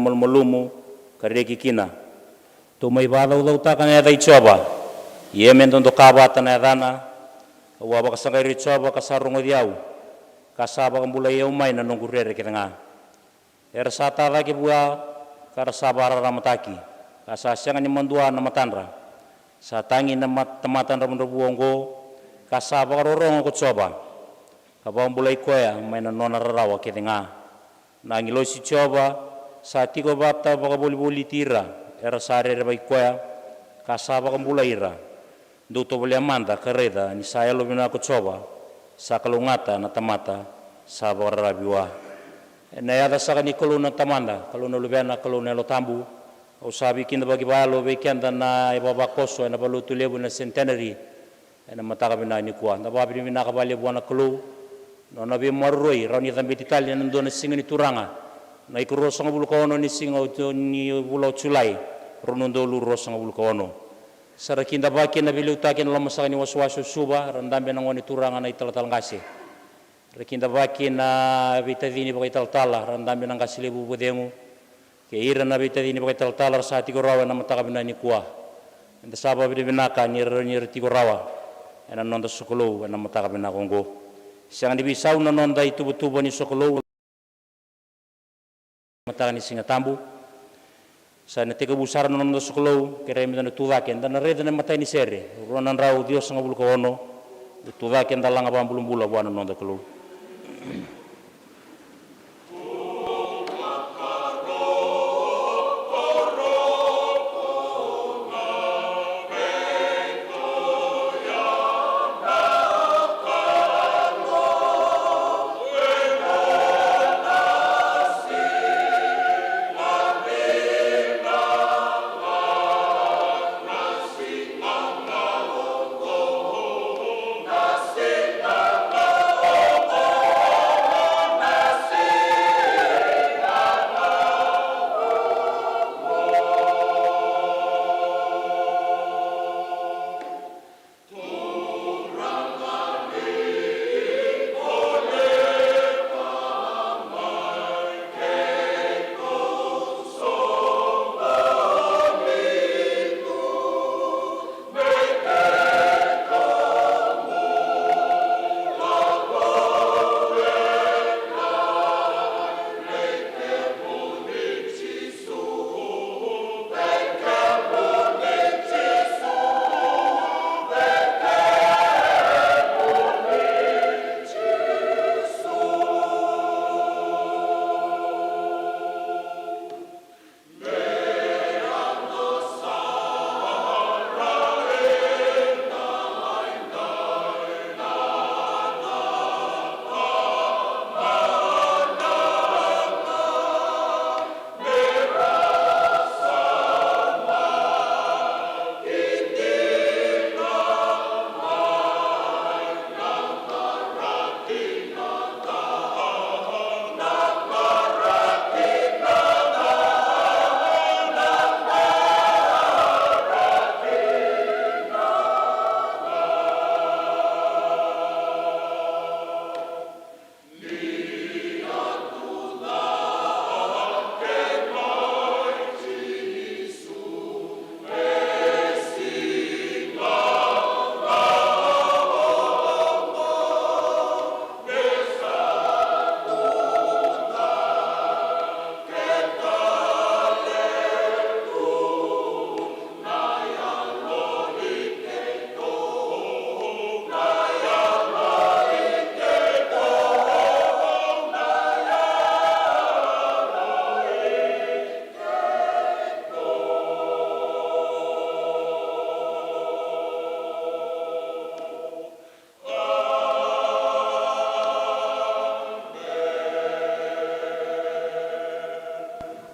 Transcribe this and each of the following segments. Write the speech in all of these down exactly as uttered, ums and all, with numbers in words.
malumalumu ka reki kina. Tou mai vakacaucautaka na yaca i Jiova, ia me dodoka vata na yacana. Au a vakasaqarai Jiova ka sa rogoci au, ka sa vakabulai au mai na noqu rere kece ga. Era sa tacake vua ka ra sa vakararamataki, ka sa sega ni madua na matadra. Sa tagi na mat- tamata dravudravua oqo, ka sa vakarorogo ko Jiova, ka vakabulai koya mai na nona rarawa kece ga. Na agilosi Jiova sa tiko vata vakavolivoliti ira era sa rerevaki koya, ka sa vakabulai ira. Dou tovolea mada ka raica ni sa yalovinaka ko Jiova, sa kalougata na tamata sa vakararavi vua. Ena yaca saka ni Kalou na Tamada, Kalou na Luvena, Kalou na Yalo Tabu, au sa veikidavaki vakayalo vei keda na ivavakoso ena Valelotu Levu ena Centenary ena mataka vinaka nikua. Da vakavinavinaka vakalevu vua na Kalou na nona veimaroroi, rawa ni cabeti tale ena dua na siga ni Turaga, na ikarua sagavulu ka ono ni siga o Ju- ni vula o Julai, rua na udolu rua sagavulu ka ono. Sa ra kidavaki ena veiliutaki ena loma saka ni wasewase o Suva, ra dabe na gone turaga na italatala qase. Ra kidavaki na veitacini vakaitalatala, ra dabe na qase levu Vucegu, kei ira na veitacini vakaitalatala ra sa tiko rawa ena mataka vinaka nikua. Eda sa vakavinavinaka ni ra, ni ra tiko rawa ena noda sokalou ena mataka vinaka oqo. Sega ni veisau na noda ituvatuva ni sokalou. Mataka ni Siga Tabu. Sa na tekivu sara na noda sokalou, kerea meda na tucake, da na raica na imatai ni sere, rua na drau ciwasagavulu ka ono. Da tucake, da laga vakabulabula vua na noda Kalou.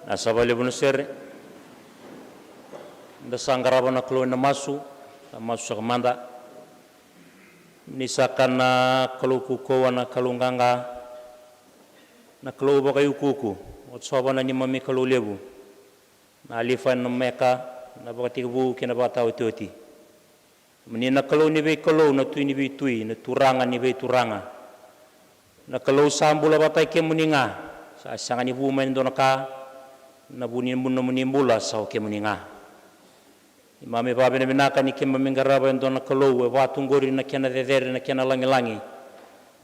Na sa vakalevu na sere. Da sa qarava na Kalou ena masu, na masu saka mada. Ni saka na Kalou kaukauwa, na Kalou qaqa, na Kalou vakaiukuuku, o Jiova na neimami Kalou levu, na Alifa na Omeka, na vakatekivu kei na vakataotioti. Moni na Kalou ni veikalou, na Tui ni veitui, na Turaga ni veituraga. Na Kalou sa bula vata kei kemuni ga, sa sega ni vu mai na dua na ka, Na vu ni nomuni bula sa o kemuni ga. Keimami vakavinavinaka ni keimami qarava e dua na Kalou e va tu qori na kena cecere, na kena lagilagi.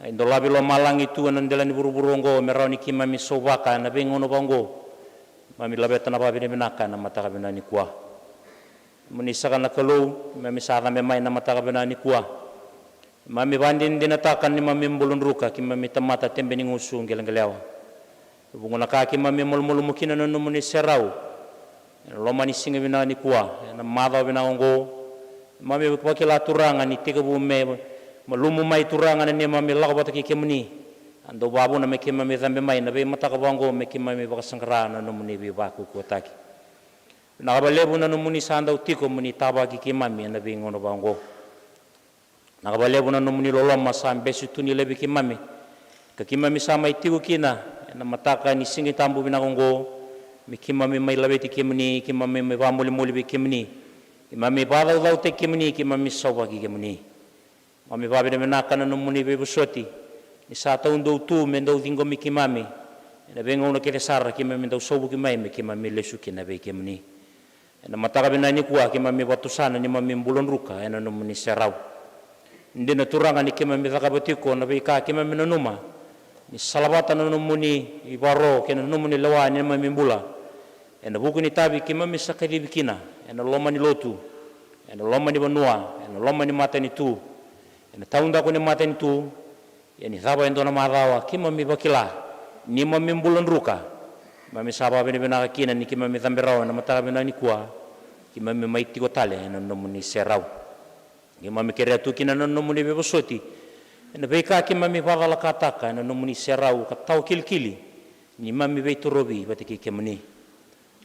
E dolavi lomalagi tu ena dela ni vuravura oqo me rawa ni keimami sauvaka ena veigauna vaqo. Keimami laveta na vakavinavinaka ena mataka vinaka nikua. Moni saka na Kalou, keimami sa cabe mai na mataka vinaka nikua. Keimami vakadinadinataka ni keimami bula druka, keimami tamata tebe ni gusu qeleqelewa. Vuqa na ka keimami malumalumu kina na nomuni serau ena loma ni siga vinaka nikua, ena macawa vinaka oqo. Keimami vakila Turaga ni tekivu me malumu mai Turaga na neimami lako vata kei kemuni. A dau vakavuna me keimami cabe mai na veimataka vaqo me keimami vakasaqara na nomuni veivakaukauwataki. Vinaka vakalevu na nomuni sa dau tiko mo ni tavaki keimami ena veigauna vaqo. Vinaka vakalevu na nomuni loloma sa bese tu ni laivi keimami, ka keimami sa mai tiko kina ena mataka ni Siga Tabu vinaka oqo, me keimami mai laveti kemuni, keimami mai vakamolimoli vei kemuni, keimami vakacaucautaki kemuni, keimami sauvaki kemuni. Keimami vakavinavinaka na nomuni veivosoti ni sa taudou tu me dau ciqomi keimami ena veigauna kece sara keimami dau sauvuki mai me keimami lesu kina vei kemuni. Ena mataka vinaka nikua keimami vakatusa na neimami bula druka ena nomuni serau. Dina Turaga ni keimami cakava tiko na veika keimami nanuma ni salavata na nomuni ivaro kei na nomuni lewa ena neimami bula. Ena vuku ni itavi keimami sa kacivi kina ena loma ni lotu, ena loma ni vanua, ena loma ni matanitu, ena taudaku ni matanitu. Ia ni cava e dua na macawa keimami vakila ni keimami bula druka. Keimami sa vakavinavinaka kina ni keimami cabe rawa ena mataka vinaka nikua, keimami mai tiko tale ena nomuni serau. Keimami kerea tu kina na nomuni veivosoti ena veika keimami vakacalakataka ena nomuni serau, ka tawa kilikili ni keimami veitorovi vata kei kemuni.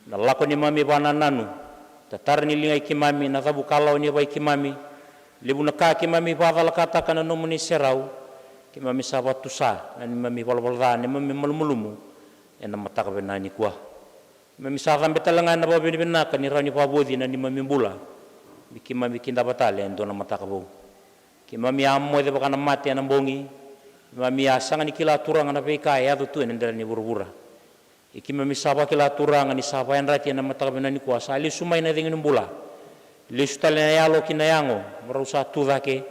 Na lako ni neimami vakanananu, tatara ni liga i keimami, na cavu kalawa ni yavai keimami, levu na ka keimami vakacalakataka na nomuni serau, keimami sa vakatusa na neimami valavala ca, neimami malumalumu ena mataka vinaka nikua. Keimami sa cabe tale ga ena vakavinavinaka ni rawa ni vakavoci na neimami bula me keimami kidava tale e dua na mataka vou. Keimami a moce vaka na mate ena bogi. Keimami a sega ni kila Turaga na veika e yaco tu ena dela ni vuravura. Ia keimami sa vakila Turaga ni sa vakayadrati ena mataka vinaka nikua, sa lesu mai na cegu ni bula, lesu tale na yalo ki na yago, me rau sa tu cake.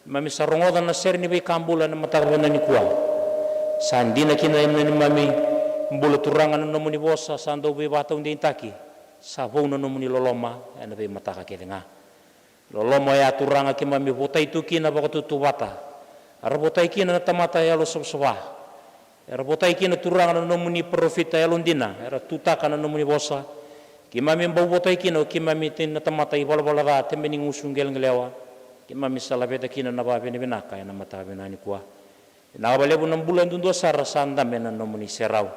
Keimami sa rogoca na sere ni veika bula ena mataka vinaka nikua. Sa dina kina na neimami bula Turaga na nomuni vosa sa dau veivakataudeitaki. Sa vou na nomuni loloma ena veimataka kece ga. Loloma oya Turaga keimami votai tu kina vakatautauvata. Era votai kina na tamata yalosavasava. Era votai kina Turaga na nomuni parofita yalodina, era tutaka na nomuni vosa. Keimami bau votai kina o keimami na tamata ivalavala ca, tebe ni gusu qeleqelewa. Keimami sa laveta kina na vakavinavinaka ena mataka vinaka nikua. Vinaka vakalevu na bula duadua sara sa dabe ena nomuni serau.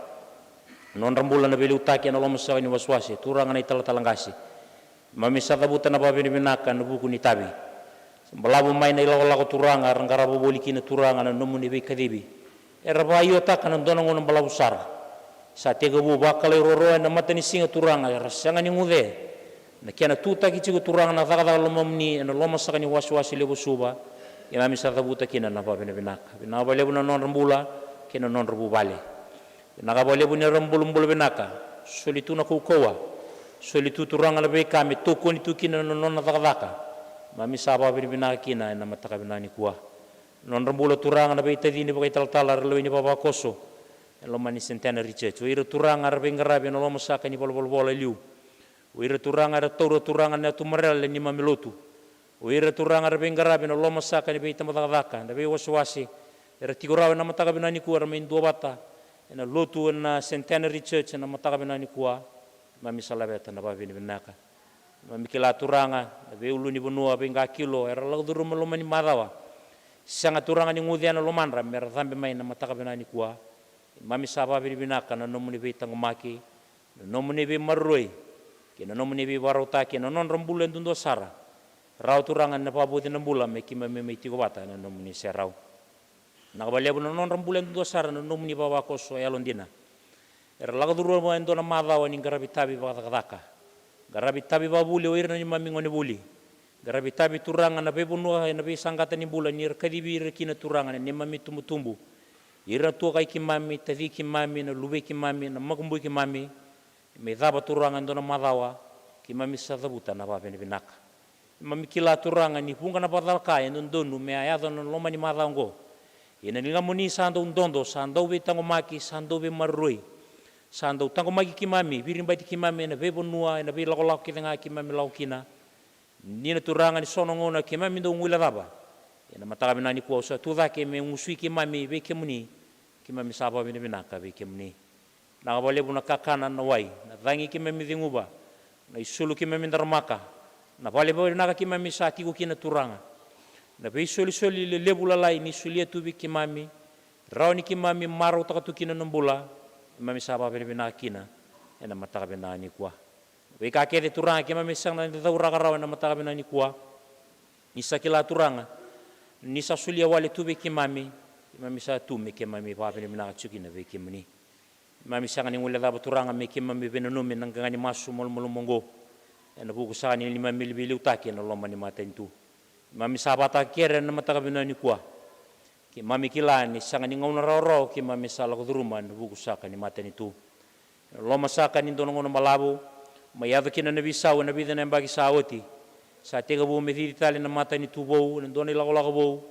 Nodra bula na veiliutaki ena lomasaka ni wasewase, Turaga na italatala qase. Keimami sa cavuta na vakavinavinaka ena vuku ni itavi. Sa balavu mai na ilakolako Turaga, era qarava voli kina Turaga na nomuni veikacivi. Era vakaiotaka na dua na gauna balavu sara. Sa tekivu vakalai roroya ena matanisiga Turaga, era sega ni guce. Na kena tutaki tiko Turaga na cakacaka lomamuni ena lomasaka ni wasewase levu o Suva. Keimami sa cavuta kina na vakavinavinaka. Vinaka vakalevu na nodra bula kei na nodra vuvale. Vinaka vakalevu ni ra bulabula vinaka. Soli tu na kaukauwa. Soli tu Turaga na veika me tokoni tu kina na nona cakacaka. Keimami sa vakavinavinaka kina ena mataka vinaka nikua. Nodra bula Turaga na veitacini vakaitalatala, era lewe ni vavakoso ena loma ni Centenary Church. O ira Turaga era veiqaravi ena lomasaka ni valenivolavola e liu. O ira Turaga era taura Turaga na yatu maroroi ni neimami lotu. O ira Turaga era veiqaravi ena lomasaka ni veitabacakacaka, na veiwasewase, era tiko rawa ena mataka vinaka nikua, era mai duavata ena lotu ena Centenary Church ena mataka vinaka nikua. Keimami sa laveta na vakavinavinaka. Keimami kila Turaga na veiulu ni vanua, veiqakilo, era lako curuma loma ni macawa. Sega Turaga ni guce ena lomadra mera cabe mai na mataka vinaka nikua. Keimami sa vakavinavinaka na nomuni veitaqomaki, na nomuni veimaroroi kei na nomuni veivakarautaki ena nodra bula e duadua sara. Rawa Turaga ni na vakavouci na bula me keimami mai tiko vata ena nomuni serau. Vinaka vakalevu na nodra bula e duadua sara na nomuni vavakoso yalodina. Era lako curuma e dua na macawa ni qaravi tavi vakacakacaka, qaravi tavi vakavuli o ira na neimami gonevuli, qaravi tavi Turaga na veivanua ena veisaqata ni bula ni ra kacivi ira kina Turaga na neimami tubutubu, ira na tuakai keimami, taci keimami, na luvei keimami, na makubui keimami. Me cava Turaga e dua na macawa keimami sa cavuta na vakavinavinaka. Keimami kila Turaga ni vuqa na vakacalaka e dodonu me a yaco na loma ni macawa oqo. Ia na ligamuni sa dau dodo, sa dau veitaqomaki, sa dau veimaroroi. Sa dau taqomaki keimami, viribati keimami ena veivanua, ena veilakolako kece ga keimami lako kina. Ni na Turaga ni so na gauna keimami dau guilecava, ena mataka vinaka nikua au sa tu cake me gusui keimami vei kemuni. Keimami sa vakavinavinaka vei kemuni. Vinaka vakalevu na kakana, na wai, na cagi keimami ceguva, na isulu keimami daramaka, na vale vakavinaka keimami sa tiko kina Turaga. Na veisolisoli lelevu lalai ni solia tu vei keimami, rawa ni keimami marautaka tu kina na bula, keimami sa vakavinavinaka kina ena mataka vinaka nikua. Veika kece Turaga keimami sega ni cauraka rawa ena mataka vinaka nikua, ni sa kila Turaga ni sa solia wale tu vei keimami. Keimami sa tu me keimami vakavinavinaka tiko kina vei kemuni. Keimami sega ni guilecava Turaga me keimami veinanumi ena qaqa ni masu malumalumu oqo, ena vuku saka ni neimami veiliutaki ena loma ni matanitu. Keimami sa vakataka kere ena mataka vinaka nikua. Keimami kila ni sega ni gauna rawarawa keimami sa lako curuma ena vuku saka ni matanitu. Ena loma saka ni dua na gauna balavu, mai yaco kina na veisau ena vica na yabaki sa oti. Sa tekivu me cici tale na matanitu vou ena dua na ilakolako vou.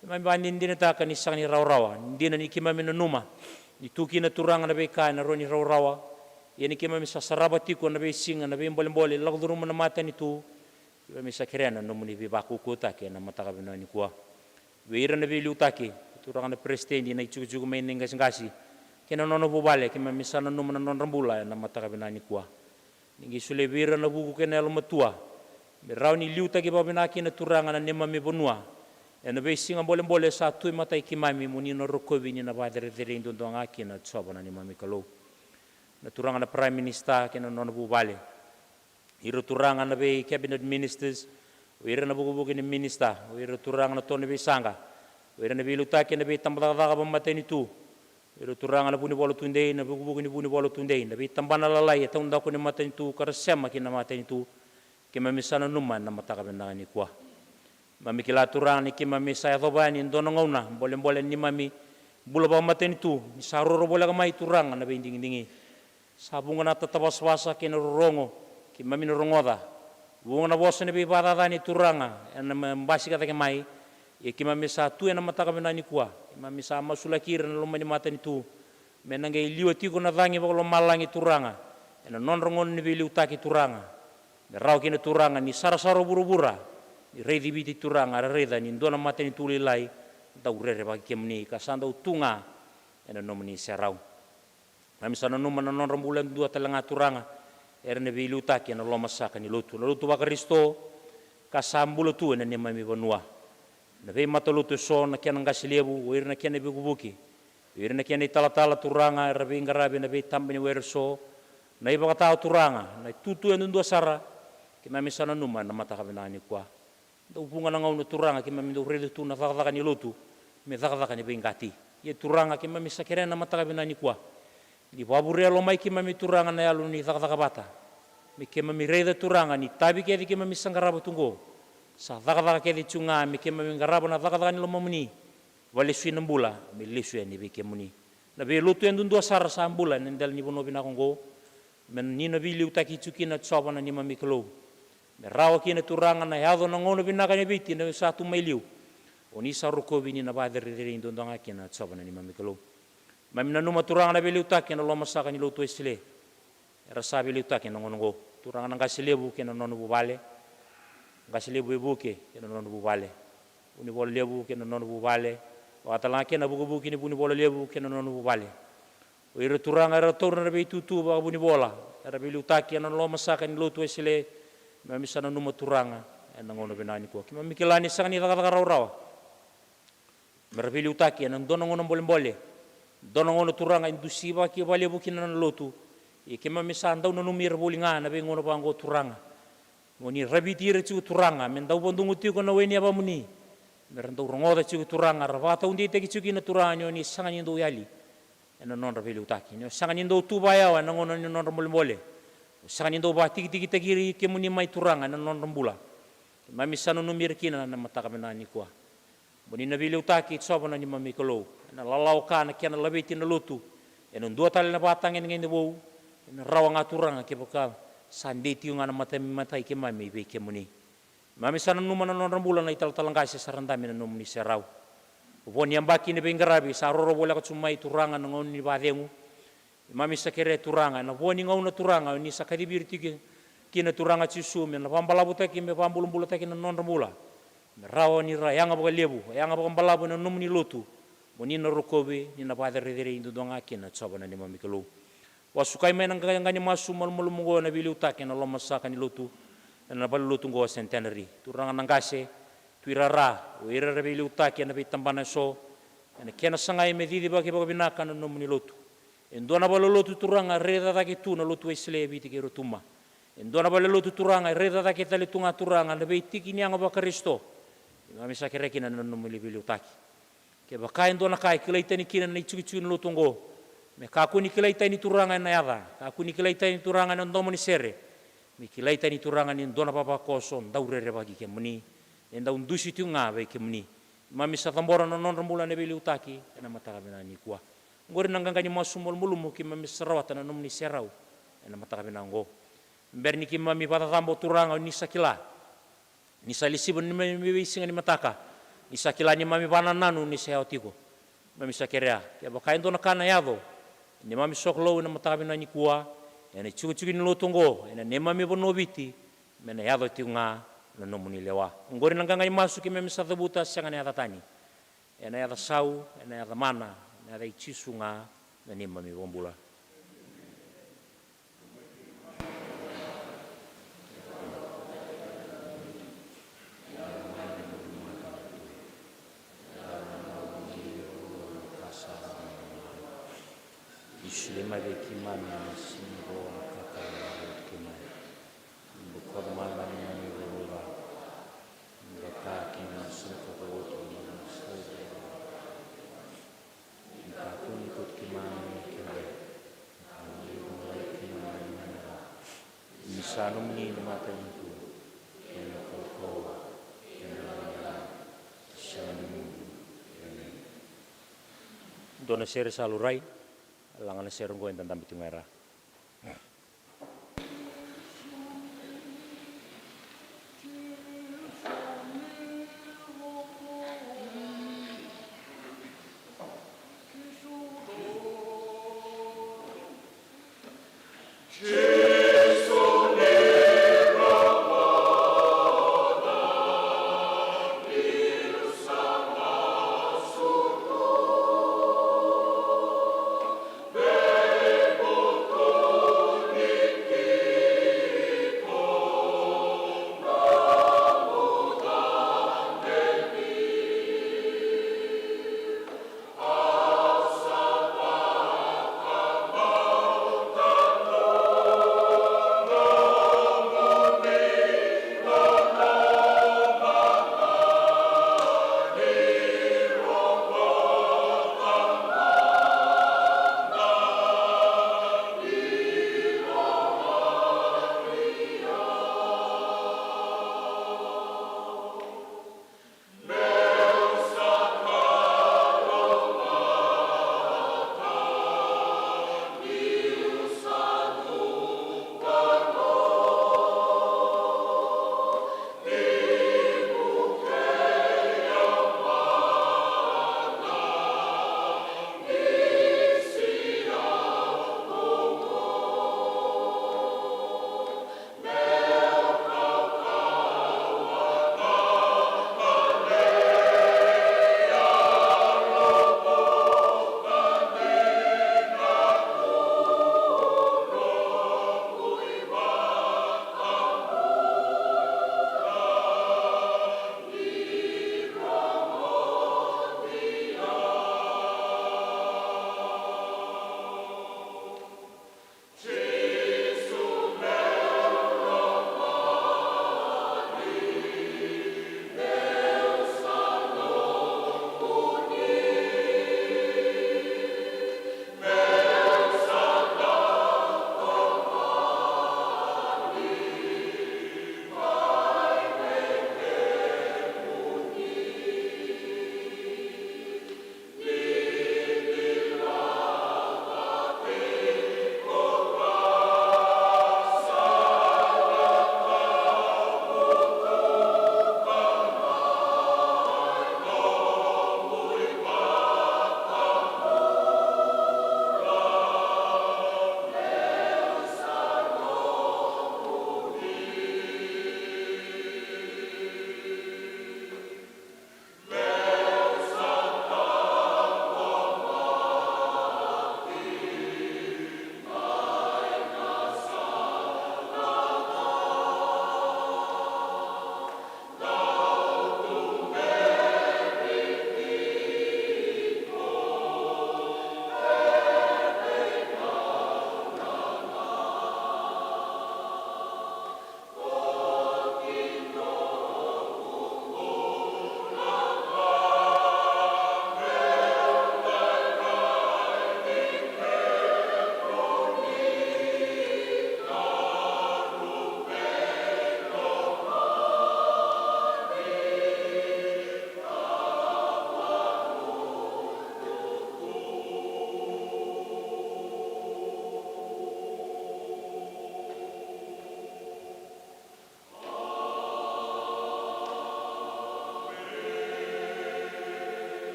Keimami vakadinadinataka ni sega ni rawarawa, dina ni keimami nanuma ni tu kina Turaga na veika ena rawa ni rawarawa. Ia ni keimami sa sarava tiko na veisiga, na veibolebole, lako curuma na matanitu, keimami sa kerea na nomuni veivakaukauwataki ena mataka vinaka nikua. Vei ira na veiliutaki, Turaga na peresitedi, na itikotiko mai Naiqasiqasi kei na nona vuvale, keimami sa nanuma na nodra bula ena mataka vinaka nikua. Ni qai solia vei ira na vuku kei na yalomatua me rawa ni liutaki vakavinaka kina Turaga na neimami vanua ena veisiga bolebole sa tu e matai keimami, mo ni na rokovi ni na vakacerecerei duadua ga kina Jiova na neimami Kalou. Na Turaga na Prime Minister kei na nona vuvale, ira Turaga na vei cabinet ministers, o ira na vukevuke ni minister, o ira Turaga na tona veisaqa, o ira na veiliutaki ena veitabatakacaka vakamatanitu, o ira Turaga na vunivola tudei, na vukevuke ni vunivola tudei, na veitabana lalai e taudaku ni matanitu ka ra sema ki na matanitu. Keimami sa nanuma ena mataka vinaka nikua. Keimami kila Turaga ni keimami sa yacova yani e dua na gauna bolebole ni neimami bula vakamatanitu, ni sa roro voleka mai Turaga na veidigidigi. Sa vuqa na tatavasavasa kei na rorogo keimami na rogoca. Vuqa na vosa ni veivakacacani Turaga ena mai basika cake mai. Ia keimami sa tu ena mataka vinaka nikua, keimami sa masulaki ira na loma ni matanitu me na qai liwa tiko na cagi vakalomalagi Turaga ena nodra gauna ni veiliutaki Turaga. Me rawa kina Turaga ni sarasara o vuravura ni raici Viti Turaga, ra raica ni dua na matanitu lailai dau rerevaki kemuni ka sa dau tu ga ena nomuni serau. Keimami sa nanuma na nodra bula e dua tale ga Turaga era na veiliutaki ena loma saka ni lotu, na lotu vaKarisito ka sa bula tu ena neimami vanua. Na veimatalotu eso, na kena qase levu, o ira na kena vukevuke, o ira na kena italatala Turaga era veiqaravi ena veitaba ni were eso, na ivakatawa Turaga, na itutu yadudua sara, keimami sa nanuma ena mataka vinaka nikua. Dau vuqa na gauna Turaga keimami dau raica tu na cakacaka ni lotu me cakacaka ni veiqati. Ia Turaga keimami sa kerea ena mataka vinaka nikua ni vakavurea lomai keimami Turaga na yalo ni cakacaka vata. Me keimami raica Turaga ni itavi kece keimami sa qarava tu oqo sa cakacaka kece tiko ga me keimami qarava na cakacaka ni lomamuni. Vakalesui na bula me lesu yani vei kemuni. Na veilotu yadudua sara sa bula ena dela ni vanua vinaka oqo, me ni na veiliutaki tiko kina Jiova na neimami Kalou. Me rawa kina Turaga na yaco na gauna vinaka ni Viti na sa tu mai liu. O ni sa rokovi ni na vakacerecerei duadua ga kina Jiova na neimami Kalou. Keimami nanuma Turaga na veiliutaki ena loma saka ni lotu Wesele. Era sa veiliutaki ena gauna oqo, Turaga na qase levu kei na nona vuvale, qase levu e vuke kei na nona vuvale, vunivola levu kei na nona vuvale, vakatalega kei na vukevuke ni vunivola levu kei na nona vuvale. O ira Turaga era taura na veitutu vakavunivola era veiliutaki ena loma saka ni lotu Wesele, keimami sa nanuma Turaga ena gauna vinaka nikua. Keimami kila ni sega ni cakacaka rawarawa me ra veiliutaki ena dua na gauna bolebole, dua na gauna Turaga e dusi vakalevu kina na lotu. Ia keimami sa dau nanumi ira voli ga ena veigauna vaqo Turaga. Mo ni raviti ira tiko Turaga me dau vadugu tiko na we ni yavamuni, me ra dau rogoca tiko Turaga, ra vakataudeitaki tiko kina Turaga ni o ni sega ni dau yali ena nodra veiliutaki, ni o sega ni dau tu vakayawa ena gauna ni nodra bolebole. O sega ni dau vakatikitikitaki ira kemuni mai Turaga ena nodra bula. Keimami sa nanumi ira kina ena mataka vinaka nikua. Mo ni na veiliutaki Jiova na neimami Kalou, ena lalawa ka na kena laveti na lotu ena dua tale na vakatagedegede vou. Ena rawa ga Turaga kevaka sa dei tiko ga na mata-, matai keimami vei kemuni. Keimami sa nanuma na nodra bula na italatala qase sara dami na nomuni serau. Vo ni yabaki ni veiqaravi sa roro voleka tu mai Turaga na gauna ni vacegu. Keimami sa kerea Turaga, ena vo ni gauna Turaga, ni sa kacivi ira tiko kina Turaga Jisu, me na vakabalavutaki, me vakabulabulataki na nodra bula. Me rawa ni ra yaga vakalevu, yaga vakabalavu ena nomuni lotu. Mo ni na rokovi, ni na vakacerecerei duadua ga kina Jiova na neimami Kalou. Vakasukai mai na qaqani masu malumalumu oqo ena veiliutaki ena lomasaka ni lotu, ena valelotu oqo o Centenary. Turaga na qase, tuirara, o ira era veiliutaki ena veitabana eso, ena kena sagai me cicivaki vakavinaka na nomuni lotu. E dua na valelotu Turaga e raica cake tu na lotu Wesele e Viti kei Rotuma. E dua na valelotu Turaga e raica cake tale tu ga Turaga na veitiki ni yago vaKarisito. Keimami sa kerea kina na nomuni veiliutaki. Kevaka e dua na ka e kilai tani kina na itikotiko ni lotu oqo, me kakua ni kilai tani Turaga ena yaca, kakua ni kilai tani Turaga ena domo ni sere, me kilai tani Turaga ni dua na vavakoso dau rerevaki kemuni, e dau dusi tiko ga vei kemuni. Keimami sa cabora na nodra bula ena veiliutaki ena mataka vinaka nikua. Oqori na qaqani masu malumalumu keimami sa rawata na nomuni serau ena mataka vinaka oqo. Bera ni keimami vakacacabo Turaga, o ni sa kila. Ni sa lesiva na neimami veisiga ni mataka. Ni sa kila neimami vakanananu ni sa yawa tiko. Keimami sa kerea, kevaka e dua na ka na yaco ena neimami sokalou ena mataka vinaka nikua, ena itikotiko ni lotu oqo, ena neimami vanua o Viti, me na yaco tiko ga na nomuni lewa. Oqori na qaqani masu keimami sa cavuta, sega na yaca tani. Ena yaca sau, ena yaca mana, ena yaca i Jisu ga na neimami iVakabula. Jisu, lema vei keimami na siga oqo na kakana na vei keimami. Bokoca mada na neimami ivalavala ca. Vaka kina na sega ni vakauta na noda sere. Ni kakua ni kauti keimami mai kemudrau, ni kauti keimami mai na ka oqo. Ni sa nomuni na matanitu, kei na kaukauwa, kei na lagilagi, ena yacamuni. Emeni. Dua na sere sa laurai, laga na sere oqo eda dabe tiko ga e ra.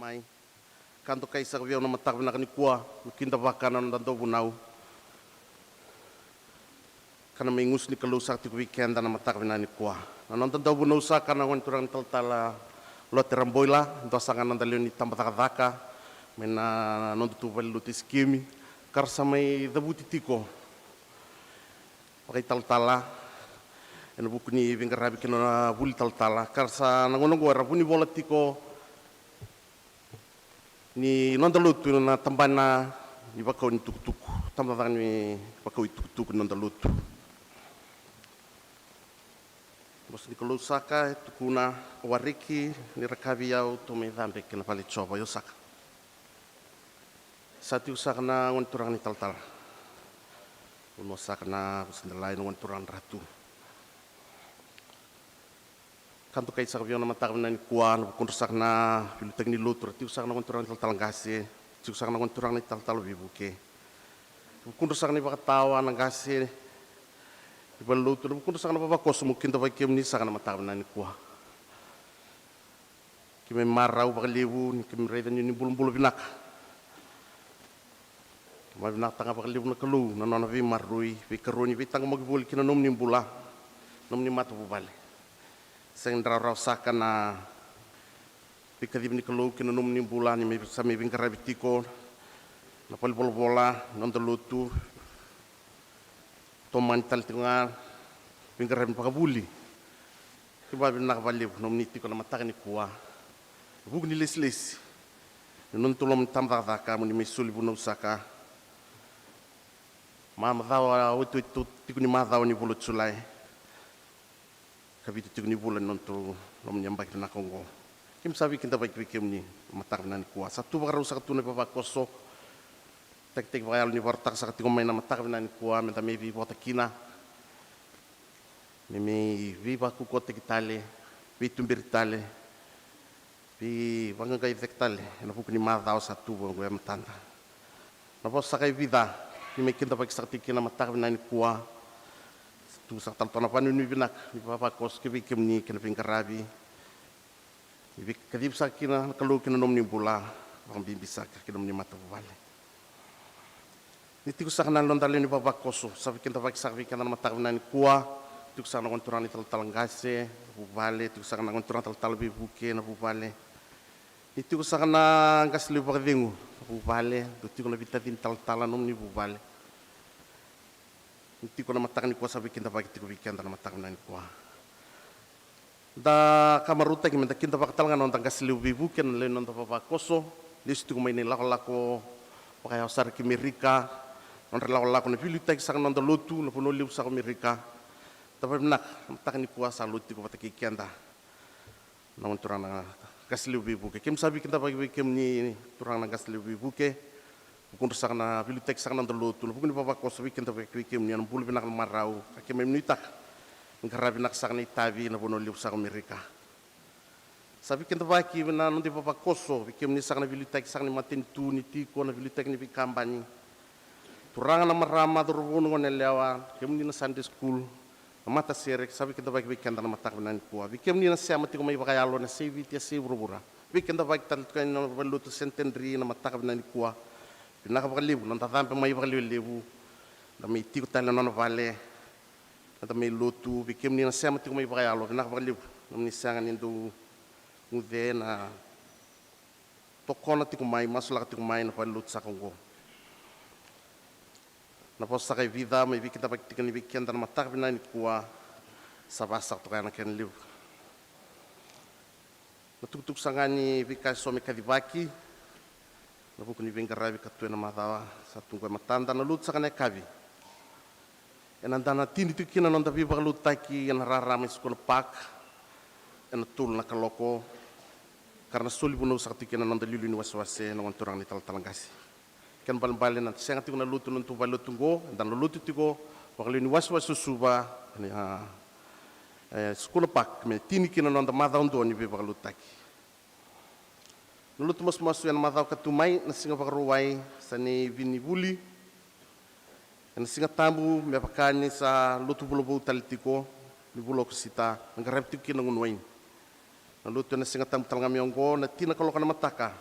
Mai ka dokai saka vei au na mataka vinaka nikua, me kidavaka na noda dauvunau ka na mai gusu ni Kalou saka tiko vei keda na mataka vinaka nikua. Na noda dauvunau saka na gone turaga ni talatala Lote Raboila, dua saka na noda lewe ni tabacakacaka mai na noda tu valenilotu e Sikimi, ka ra sa mai cavuti tiko vakaitalatala ena vuku ni veiqaravi kei na vuli talatala, ka ra sa na gauna oqo era vunivola tiko ni noda lotu na tabana ni vakau ni tukutuku, tabacakacaka ni vakau i tukutuku ni noda lotu. Vosa ni Kalou saka e tukuna, o wareki ni rakavi au, tou mai cabe ki na vale i Jiova. Io saka. Sa tiko saka na gone turaga ni talatala. Vanua saka na Vusadalai na gone turaga na Ratu. Ka dokai saka vei au na mataka vinaka nikua na vukudra saka na veiliutaki ni lotu, ra tiko saka na gone turaga ni talatala qase, tiko saka na gone turaga ni talatala veivuke. Vukudra saka na ivakatawa na qase ni valenilotu, na vukudra saka na vavakoso, meu kidavaki kemuni saka na mataka vinaka nikua. Keimami marau vakalevu ni keimami raica ni o ni bulabula vinaka. Keimami vinakataka ga vakalevu na Kalou na nona veimaroroi, veikaroni, veitaqomaki voli ki na nomuni bula, nomuni matavuvale. Sega ni rawarawa saka na veikacivi ni Kalou ki na nomuni bula ni mai sa mai veiqaravi tiko na valenivolavola, noda lotu, tomani tale tiko ga veiqaravi vakavuli. Keimami vinaka vakalevu nomuni tiko na mataka nikua. Vuku ni lesilesi ni noda tou loma ni tabacakacaka mo ni mai soli vunau saka. Ma macawa otioti tiko ni macawa ni vula o Julai ka vitu tiko ni vula ni noda tou loma ni yabaki vinaka oqo. Keimami sa veikidavaki vei kemuni na mataka vinaka nikua. Sa tu vakarau saka tu na ivavakoso, takitaki vakayalo ni vakarautaka saka tiko mai na mataka vinaka nikua me da mai veivota kina, me mai veivakukutaki tale, veituberi tale, veivaqaqai cake tale ena vuku ni macawa sa tu vaqo e matada. Na vosa saka e vica ni mai kidavaki saka tiko kina na mataka vinaka nikua. Sa tu saka tale toka na vanuinui vinaka ni vavakoso ki vei kemuni kei na veiqaravi. Ni veikacivi saka kina na Kalou ki na nomuni bula, vakabibi saka ki na nomuni matavuvale. Ni tiko saka na noda lewe ni vavakoso, sa veikidavaki saka vei keda na mataka vinaka nikua. Tiko saka na gone turaga ni talatala qase na vuvale, tiko saka na gone turaga talatala veivuke na vuvale. Ni tiko saka na qase levu vakacegu na vuvale, dou tiko na veitacini talatala nomuni vuvale. Ni tiko na mataka nikua sa veikidavaki tiko vei keda na mataka vinaka nikua. Da ka marautaki me da kidavaka tale ga na noda qase levu veivuke na lewe ni noda vavakoso, lesu tiko mai na ilakolako vakayawa sara ki Merika. Nodra ilakolako na veiliutaki saka na noda lotu na vanua levu saka o Merika. Da vakavinaka na mataka nikua sa lotu tiko vata kei keda na gone turaga na qase levu veivuke. Keimami sa veikidavaki vei kemuni turaga na qase levu veivuke. Vukudra saka na veiliutaki saka na noda lotu na vuku ni vavakoso, veikidavaki vei kemuni ena bula vinaka na marau ka keimami nuitaka ni qaravi vinaka saka na itavi na vanua levu saka o Merika. Sa veikidavaki na noda ivavakoso vei kemuni saka na veiliutaki saka ni matanitu ni tiko, na veiliutaki ni veikabani. Turaga na marama, cauravou na goneyalewa, kemuni na Sunday school, na matasere, sa veikidavaki vei keda na mataka vinaka nikua. Vei kemuni na sema tiko mai vakayalo ena yasai Viti, yasai vuravura, veikidavaki tale tiko yani na valenilotu Centenary na mataka vinaka nikua. Vinaka vakalevu na noda cabe mai vakalewelevu, da mai tiko tale na nona vale, da mai lotu. Vei kemuni na sema tiko mai vakayalo, vinaka vakalevu nomuni sega ni dau guce na tokona tiko mai, masulaka tiko mai na valenilotu saka oqo. Na vosa saka e vica mai veikidavaki tiko yani vei keda na mataka vinaka nikua, sa vasaka toka ya na kena levu. Na tukutuku saka ga ni veika eso me kacivaki ena vuku ni veiqaravi ka tu ena macawa sa tu oqo e matada. Na lotu saka ena yakavi ena dua na tini tiko kina na noda veivakalotutaki ena rarama e Sukuna Park ena tolu na kaloko, ka ra na soli vunau saka tiko kina na noda iliuliu ni wasewase na gone turaga ni talatala qase. Kena ibalebale na sega tiko na lotu ena noda tu valenilotu oqo, eda na lotu tiko vakalewe ni wasewase o Suva, ena, e, Sukuna Park, me tini kina na noda macawa dua ni veivakalotutaki. Na lotu masumasu ena macawa ka tu mai, na siga Vakarauwai, sa na ivi ni vuli. Ena Siga Tabu, me vaka ni sa lotu vula vou tale tiko ni vula o Okosita, na qaravi tiko kina na gunu waini. Na lotu ena Siga Tabu tale ga mai oqo, na tini na kaloko na mataka,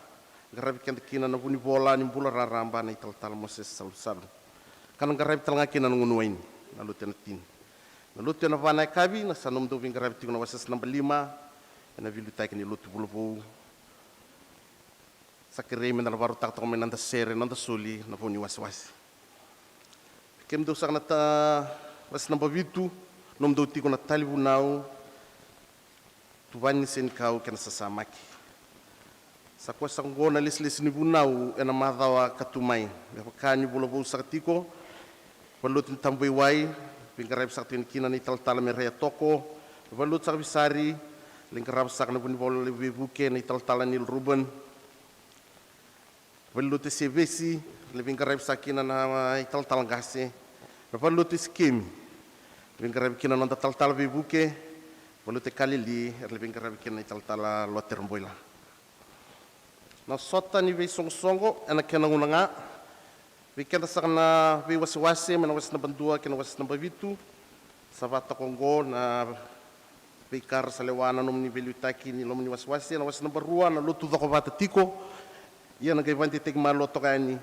Qaravi keda kina na Vunivola ni Bula Raraba na italatala Mosese Salusalu. Ka na qaravi tale ga kina na Gone Waini, na lotu ena tini. Na lotu ena va na yakavi, na sa nomudou veiqaravi tiko na wasewase naba lima, ena veiliutaki ni lotu vulavou. Sa kerei meda na vakarautaka toka mai na noda sere, na noda soli, na vau ni wasewase. Kemudou saka na ta, wasewase naba vitu, nomudou tiko na tali vunau, tuvani ni senikau kei na sasamaki. Sa koya saka oqo na lesilesi ni vunau ena macawa ka tu mai. Me vaka ni vulavou saka tiko, valenilotu ni Tabuvaiwai, veiqaravi saka tiko yani kina na italatala Mereia Toko, valenilotu saka Visari, lai qarava saka na Vunivola Levu Veivuke na italatala Neil Rubin. Valenilotu e Sevesi, lai veiqaravi saka kina na italatala qase. Na valenilotu e Sikemi, lai veiqaravi kina na noda talatala Veivuke. Valenilotu e Kalili, lai veiqaravi kina na italatala Lote Raboila. Na sota ni veisoqosoqo ena kena gauna ga. Vei keda saka na veiwasewase, mai na wasewase naba dua kei na wasewase naba vitu. Sa vakatoka oqo na veika ra sa lewa na nomuni veiliutaki ni loma ni wasewase. Na wasewase naba rua, na lotu cokovata tiko. Ia na qai vakadeitaki malua toka yani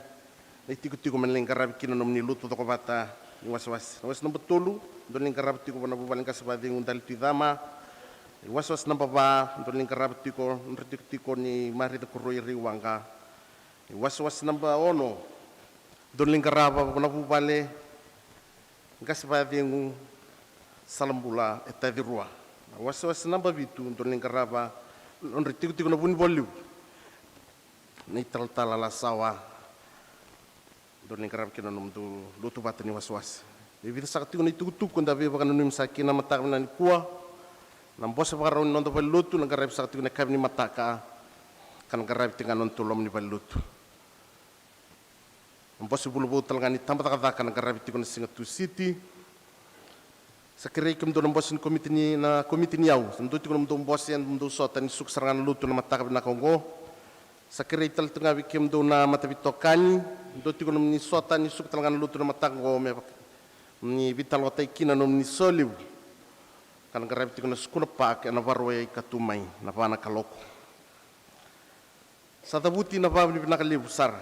na itikotiko me na lai qaravi kina na nomuni lotu cokovata ni wasewase. Na wasewase naba tolu, dou na lai qarava tiko vua na vuvale qase vakacegu Dalitui Cama. Wasewase naba va, dou na lai qarava tiko, nodra itikotiko ni Marica Koroi Reiwaqa. Wasewase naba ono, dou na lai qarava vua na vuvale qase vakacegu Salabula e Tacirua. Wasewase naba vitu, dou na lai qarava, nodra itikotiko na Vunivola Levu, na italatala Lasawa. Dou na lai qarava kina na nomudou lotu vata ni wasewase. E vica saka tiko na itukutuku eda veivakananumi saka kina na mataka vinaka nikua. Na bose vakarau ni noda valenilotu na qaravi saka tiko na yakavi ni mataka, ka na qaravi tiko ga na nodatou loma ni valenilotu. Na bose vulavou tale ga ni tabacakacaka na qaravi tiko na siga Tusiti. Sa kerei kemudou na bose ni komiti ni, na komiti ni yau, sa dou tiko na nomudou bose, eda dou sota ni suka sara ga na lotu na mataka vinaka oqo. Sa kerei tale tiko ga vei kemudou na mataveitokani, dou tiko na nomuni sota ni suka tale ga na lotu na mataka oqo, me vaka ni veitalanoataki kina na nomuni solevu. Ka na qaravi tiko na Sukuna Park ena Vakarauwai ka tu mai na va na kaloko. Sa cavuti na vakavinavinaka levu sara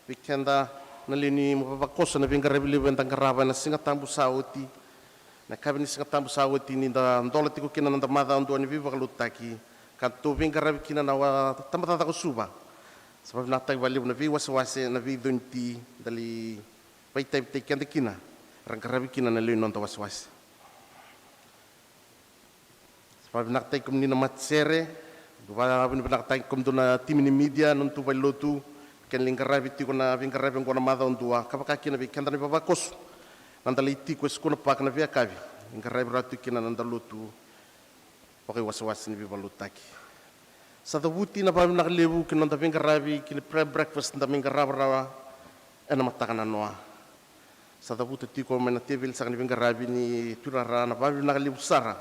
vei keda na lewe ni vavakoso, na veiqaravi levu eda qarava ena Siga Tabu sa oti. Na yakavi ni Siga Tabu sa oti, ni da dola tiko kina na noda macawa dua ni veivakalotutaki, ka datou veiqaravi kina na wa-, tabacakacaka o Suva. Sa vakavinavinakataki vakalevu na veiwasewase, na veiconi ti, da lai vakaitavitaki keda kina, era qaravi kina na lewe ni noda wasewase. Sa vakavinavinakataki kemuni na matasere, vakavinavinakataki kemudou na timi ni media, na nodatou valenilotu, kena lai qaravi tiko na veiqaravi oqo na macawa dua, ka vaka kina vei keda na vavakoso. Na noda lai tiko e Sukuna Park na veiyakavi, qaravi rawa tiko kina na noda lotu vakaiwasewase ni veivakalotutaki. Sa cavuti na vakavinavinaka levu ki na noda veiqaravi ki na prayer breakfast da mai qarava rawa ena mataka nanoa. Sa cavuta tiko mai na teveli saka ni veiqaravi ni tuirara na vakavinavinaka levu sara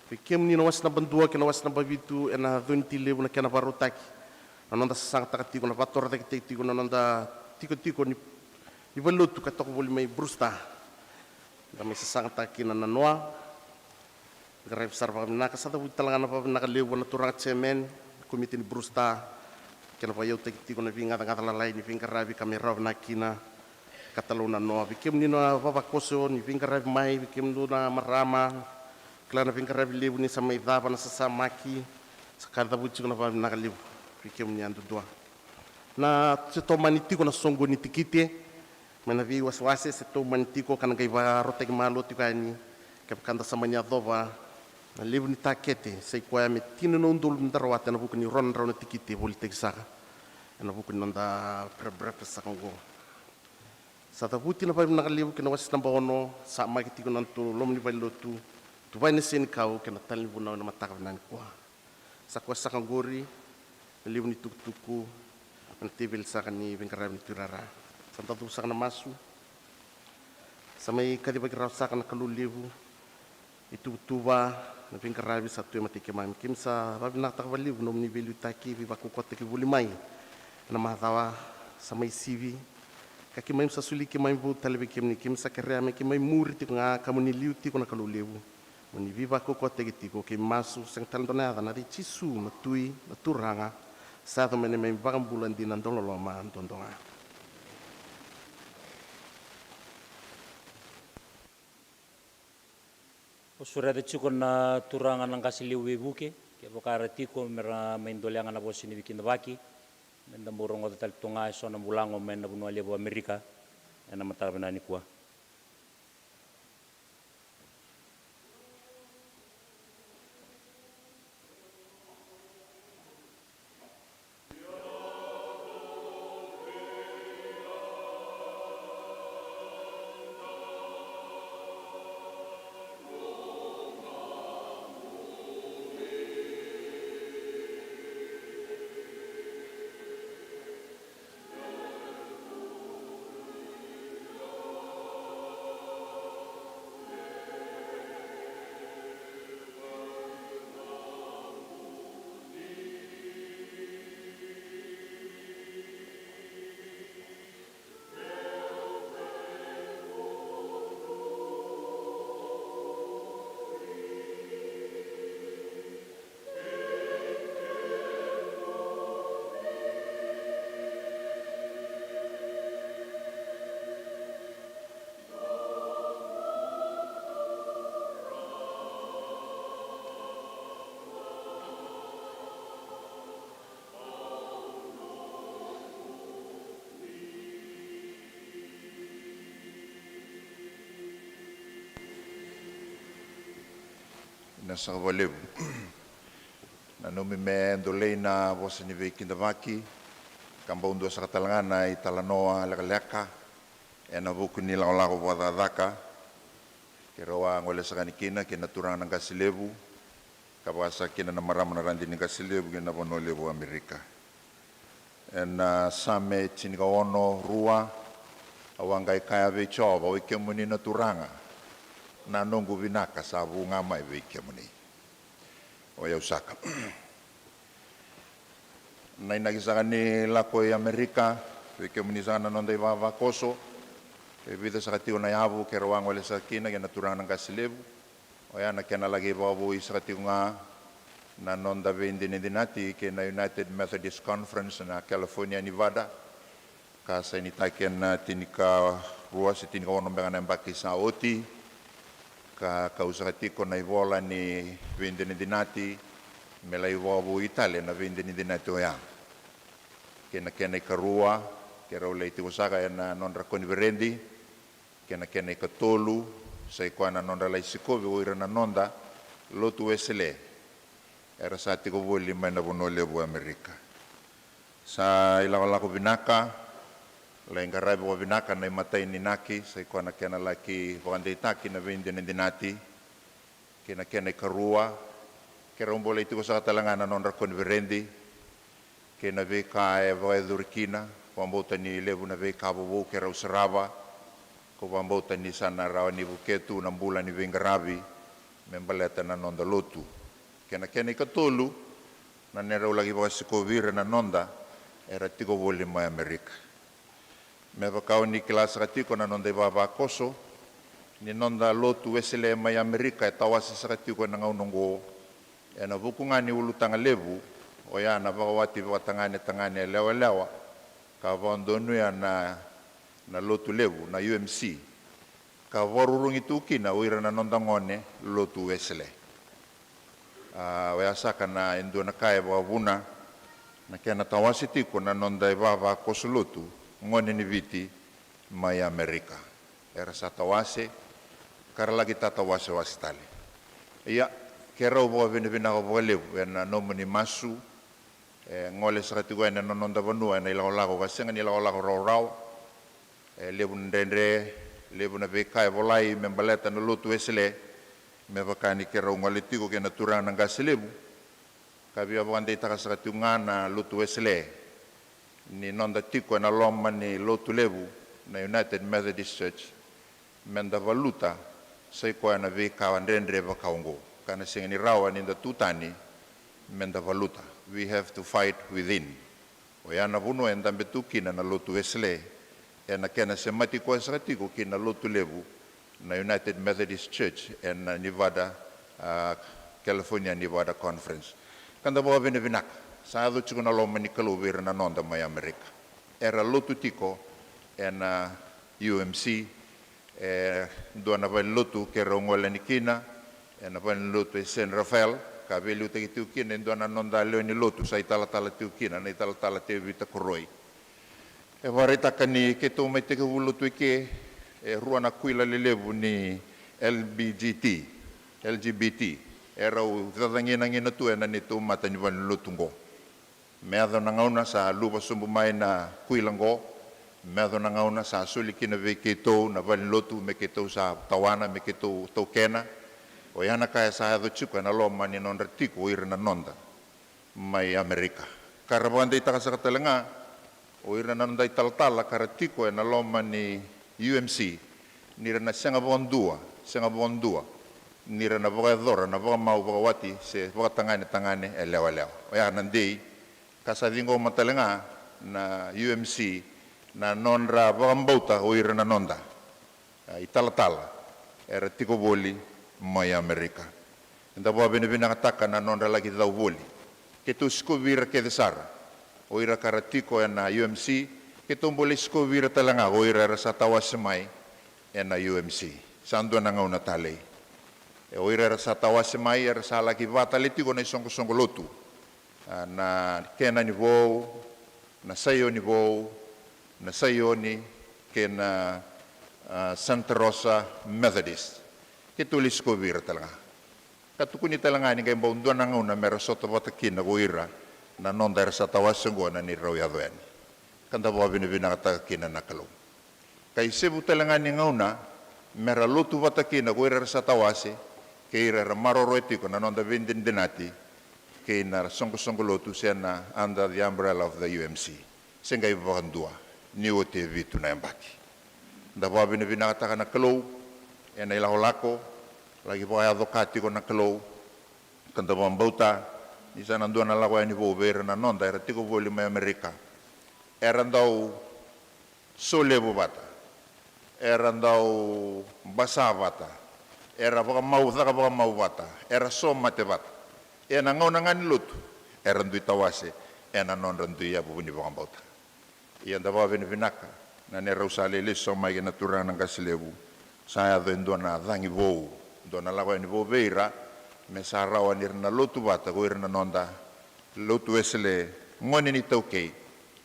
vei kemuni na wase naba dua kei na wase naba vitu ena coni ti levu na kena vakarautaki. Na noda sasagataka tiko, na vakatorocaketaki tiko na noda tikotiko ni, ni valenilotu ka toka voli mai Brewster. Da mai sasagataka kina nanoa. Qaravi sara vakavinaka, sa cavuti tale ga na vakavinaka levu na turaga chairman, komiti ni Brewster, kena vakaiyautaki tiko na veigacagaca lalai ni veiqaravi ka mai rawa vinaka kina. Ka talou nanoa vei kemuni na vavakoso ni veiqaravi mai, vei kemudou na marama, kila na veiqaravi levu ni sa mai cava na sasamaki, sa ka cavuti tiko na vakavinaka levu vei kemuni yadudua. Na se tomani tiko na soqoni ni tikite, mai na veiwasewase se tomani tiko ka na qai vakarautaki malua tiko yani, kevaka da sa mani yacova na levu ni takete, sa i koya me tini na udolu me da rawata ena vuku ni rua na drau na tikite volitaki saka ena vuku ni noda prayer breakfast saka oqo. Sa cavuti na vakavinaka levu kei na wase naba ono, sa maki tiko na nodatou loma ni valenilotu, tuvai na senikau kei na tale ni vunau ena mataka vinaka nikua. Sa koya saka oqori na levu ni tukutuku mai na teveli saka ni veiqaravi ni tuirara. Sa da cuva saka na masu. Sa mai kacivaki rawa saka na Kalou levu, ituvatuva, na veiqaravi sa tu e matai keimami. Keimami sa vakavinakataka vakalevu na nomuni veiliutaki, veivakaukauataki voli mai ena macawa sa mai sivi. Ka keimami sa soli keimami vou tale vei kemuni, keimami sa kerea me keimami muri tiko ga ka moni liu tiko na Kalou levu. Moni veivakaukauataki tiko, keimami masu, sega tale dua na yaca, na yaca i Jisu na Tui, na Turaga, Sa yaco me na mai vakabula dina dololoma dodo ga. O sureta tiko na turaga na qase levu veivuke, kevaka era tiko me ra mai dolega na vosa ni veikidavaki, me da bau rogoca tale toka ga eso na bulago mai na vanua levu o Amerika ena mataka vinaka nikua. Vinaka saka vakalevu. Nanumi me dolei na vosa ni veikidavaki, ka bau dua saka tale ga na italanoa lekaleka ena vuku ni lakolako vakacakacaka keirau a gole saka yani kina kei na turaga na qase levu, ka vaka saka kina na marama na radini qase levu ki na vanua levu o Amerika. Ena Same tinikaono, rua, au a qai kaya vei Jiova, oi kemuni na Turaga, na noqu vinaka sa vu ga mai vei kemuni. O yau saka. Na inaki saka ni lako i Amerika, vei kemuni saka na noda ivavakoso, e vica saka tiko na yavu keirau a gole saka kina kei na turaga na qase levu. Oya na kena laki vakavoui saka tiko ga na noda veidinadinati kei na United Methodist Conference na California, Nevada, ka sainitaki ena tinikarua se tinikaono beka na yabaki sa oti, ka kau saka tiko na ivola ni veidinadinati me lai vakavoui tale na veidinadinati oya. Kei na kena ikarua, keirau lai tiko saka ena nodra koniferedi, kei na kena ikatolu, sa i koya na nodra lai sikovi o ira na noda lotu Wesele era sa tiko voli mai na vanua levu o Amerika. Sa ilakolako vinaka, lai qaravi vakavinaka na imatai ni inaki, sa i koya na kena laki vakadeitaki na veidinadinati, kei na kena ikarua, keirau bau lai tiko saka tale ga na nodra koniferedi, kei na veika e vakayacori kina, vakabauta ni levu na veika vovou keirau sarava, kau vakabauta ni sa na rawa ni vukea tu na bula ni veiqaravi me baleta na noda lotu. Kei na kena ikatolu, na neirau laki vakasikovi ira na noda era tiko voli mai Amerika. Me vaka o ni kila saka tiko na noda ivavakoso, ni noda lotu Wesele mai Amerika e tawase saka tiko ena gauna oqo ena vuku ga ni ulutaga levu, oya na vakawati vakatagane tagane yalewa yalewa ka vakadonuya na, na lotu levu na U M C, ka vakarurugi tu kina o ira na noda gone lotu Wesele. A, oya saka na e dua na ka e vakavuna na kena tawase tiko na noda ivavakoso lotu gone ni Viti mai Amerika. Era sa tawase, ka ra laki tatawasewase tale. Ia, keirau vakavinavinaka vakalevu ena nomuni masu, e gole saka tiko yani ena noda vanua ena ilakolako ka sega ni ilakolako rawarawa. E levu na dredre, levu na veika e volai me baleta na lotu Wesele, me vaka ni keirau gole tiko kei na turaga na qase levu, ka via vakadeitaka saka tiko ga na lotu Wesele ni noda tiko ena loma ni lotu levu na United Methodist Church, me da valuta sa i koya na veika dredre vaka oqo, ka na sega ni rawa ni da tu tani me da valuta. We have to fight within. Oya na vanua e dabe tu kina na lotu Wesele, ena kena semati koya saka tiko kei na lotu levu na United Methodist Church ena Nevada, a, California Nevada Conference. Ka da vakavinavinaka Sa yaco tiko na loma ni Kalou vei ira na noda mai Amerika. Era lotu tiko ena U M C, e dua na valenilotu keirau gole yani kina, ena valenilotu e San Rafael, ka veiliutaki tiko kina e dua na noda lewe ni lotu sa italatala tiko kina, na italatala Tevita Koroi. E vakaraitaka ni keitou mai tekivu lotu eke, e rua na kuila lelevu ni L B G T, L G B T, e rau cacaginagina tu ena neitou mata ni valenilotu oqo. Me yaco na gauna sa luva sobu mai na kuila oqo, me yaco na gauna sa soli kina vei keitou na valenilotu me keitou sa tawana, me keitou taukena. Oya na ka e sa yaco tiko ena loma ni nodra tiko o ira na noda mai Amerika. Ka ra vakadeitaka saka tale ga o ira na noda italatala ka ra tiko ena loma ni U M C, ni ra na sega vakadua, sega vakadua ni ra na vakayacora na vakamau vakawati se vakataganetagane e lewalewa. Oya na dei ka sa ciqoma tale ga na U M C na nodra vakabauta o ira na noda, a, italatala era tiko voli mai Amerika. Eda vakavinavinakataka na nodra laki cau voli. Keitou sikovi ira kece sara o ira ka ra tiko ena U M C, keitou bau lai sikovi ira tale ga o ira era sa tawase mai ena U M C. Sa dua na gauna talei. E, o ira era sa tawase mai era sa laki vaka tale tiko na isoqosoqo lotu, a, na Kenani Vou, na Saioni Vou, na Saioni, kei na, a, Santa Rosa Methodist. Keitou lai sikovi ira tale ga. Ka tukuni tale ga ni qai bau dua na gauna me ra sota vata kina ko ira na noda era sa tawase oqo na neirau yaco yani. Ka da vakavinavinakataka kina na Kalou. Ka isevu tale ga ni gauna me ra lotu vata kina ko ira era sa tawase kei ira era maroroya tiko na noda veidinadinati kei na soqosoqo lotu se na under the umbrella of the U M C. Se qai vakadua ni oti e vitu na yabaki. Da vakavinavinakataka na Kalou ena ilakolako laki vakayaco ka tiko na Kalou. Ka da vakabauta ni sa na dua na lako yani vou vei ira na noda era tiko voli mai Amerika. Era dau solevu vata, era dau basa vata, era vakamau, caka vakamau vata, era somate vata. Ena gauna ga ni lotu era dui tawase ena nodra dui yavu ni vakabauta. Ia da vakavinavinaka na neirau sa lai lesu saka mai kei na turaga na qase levu. Sa yaco e dua na cagi vou, dua na lako yani vou vei ira, me sa rawa ni ra na lotu vata ko ira na noda lotu Wesele, gone ni taukei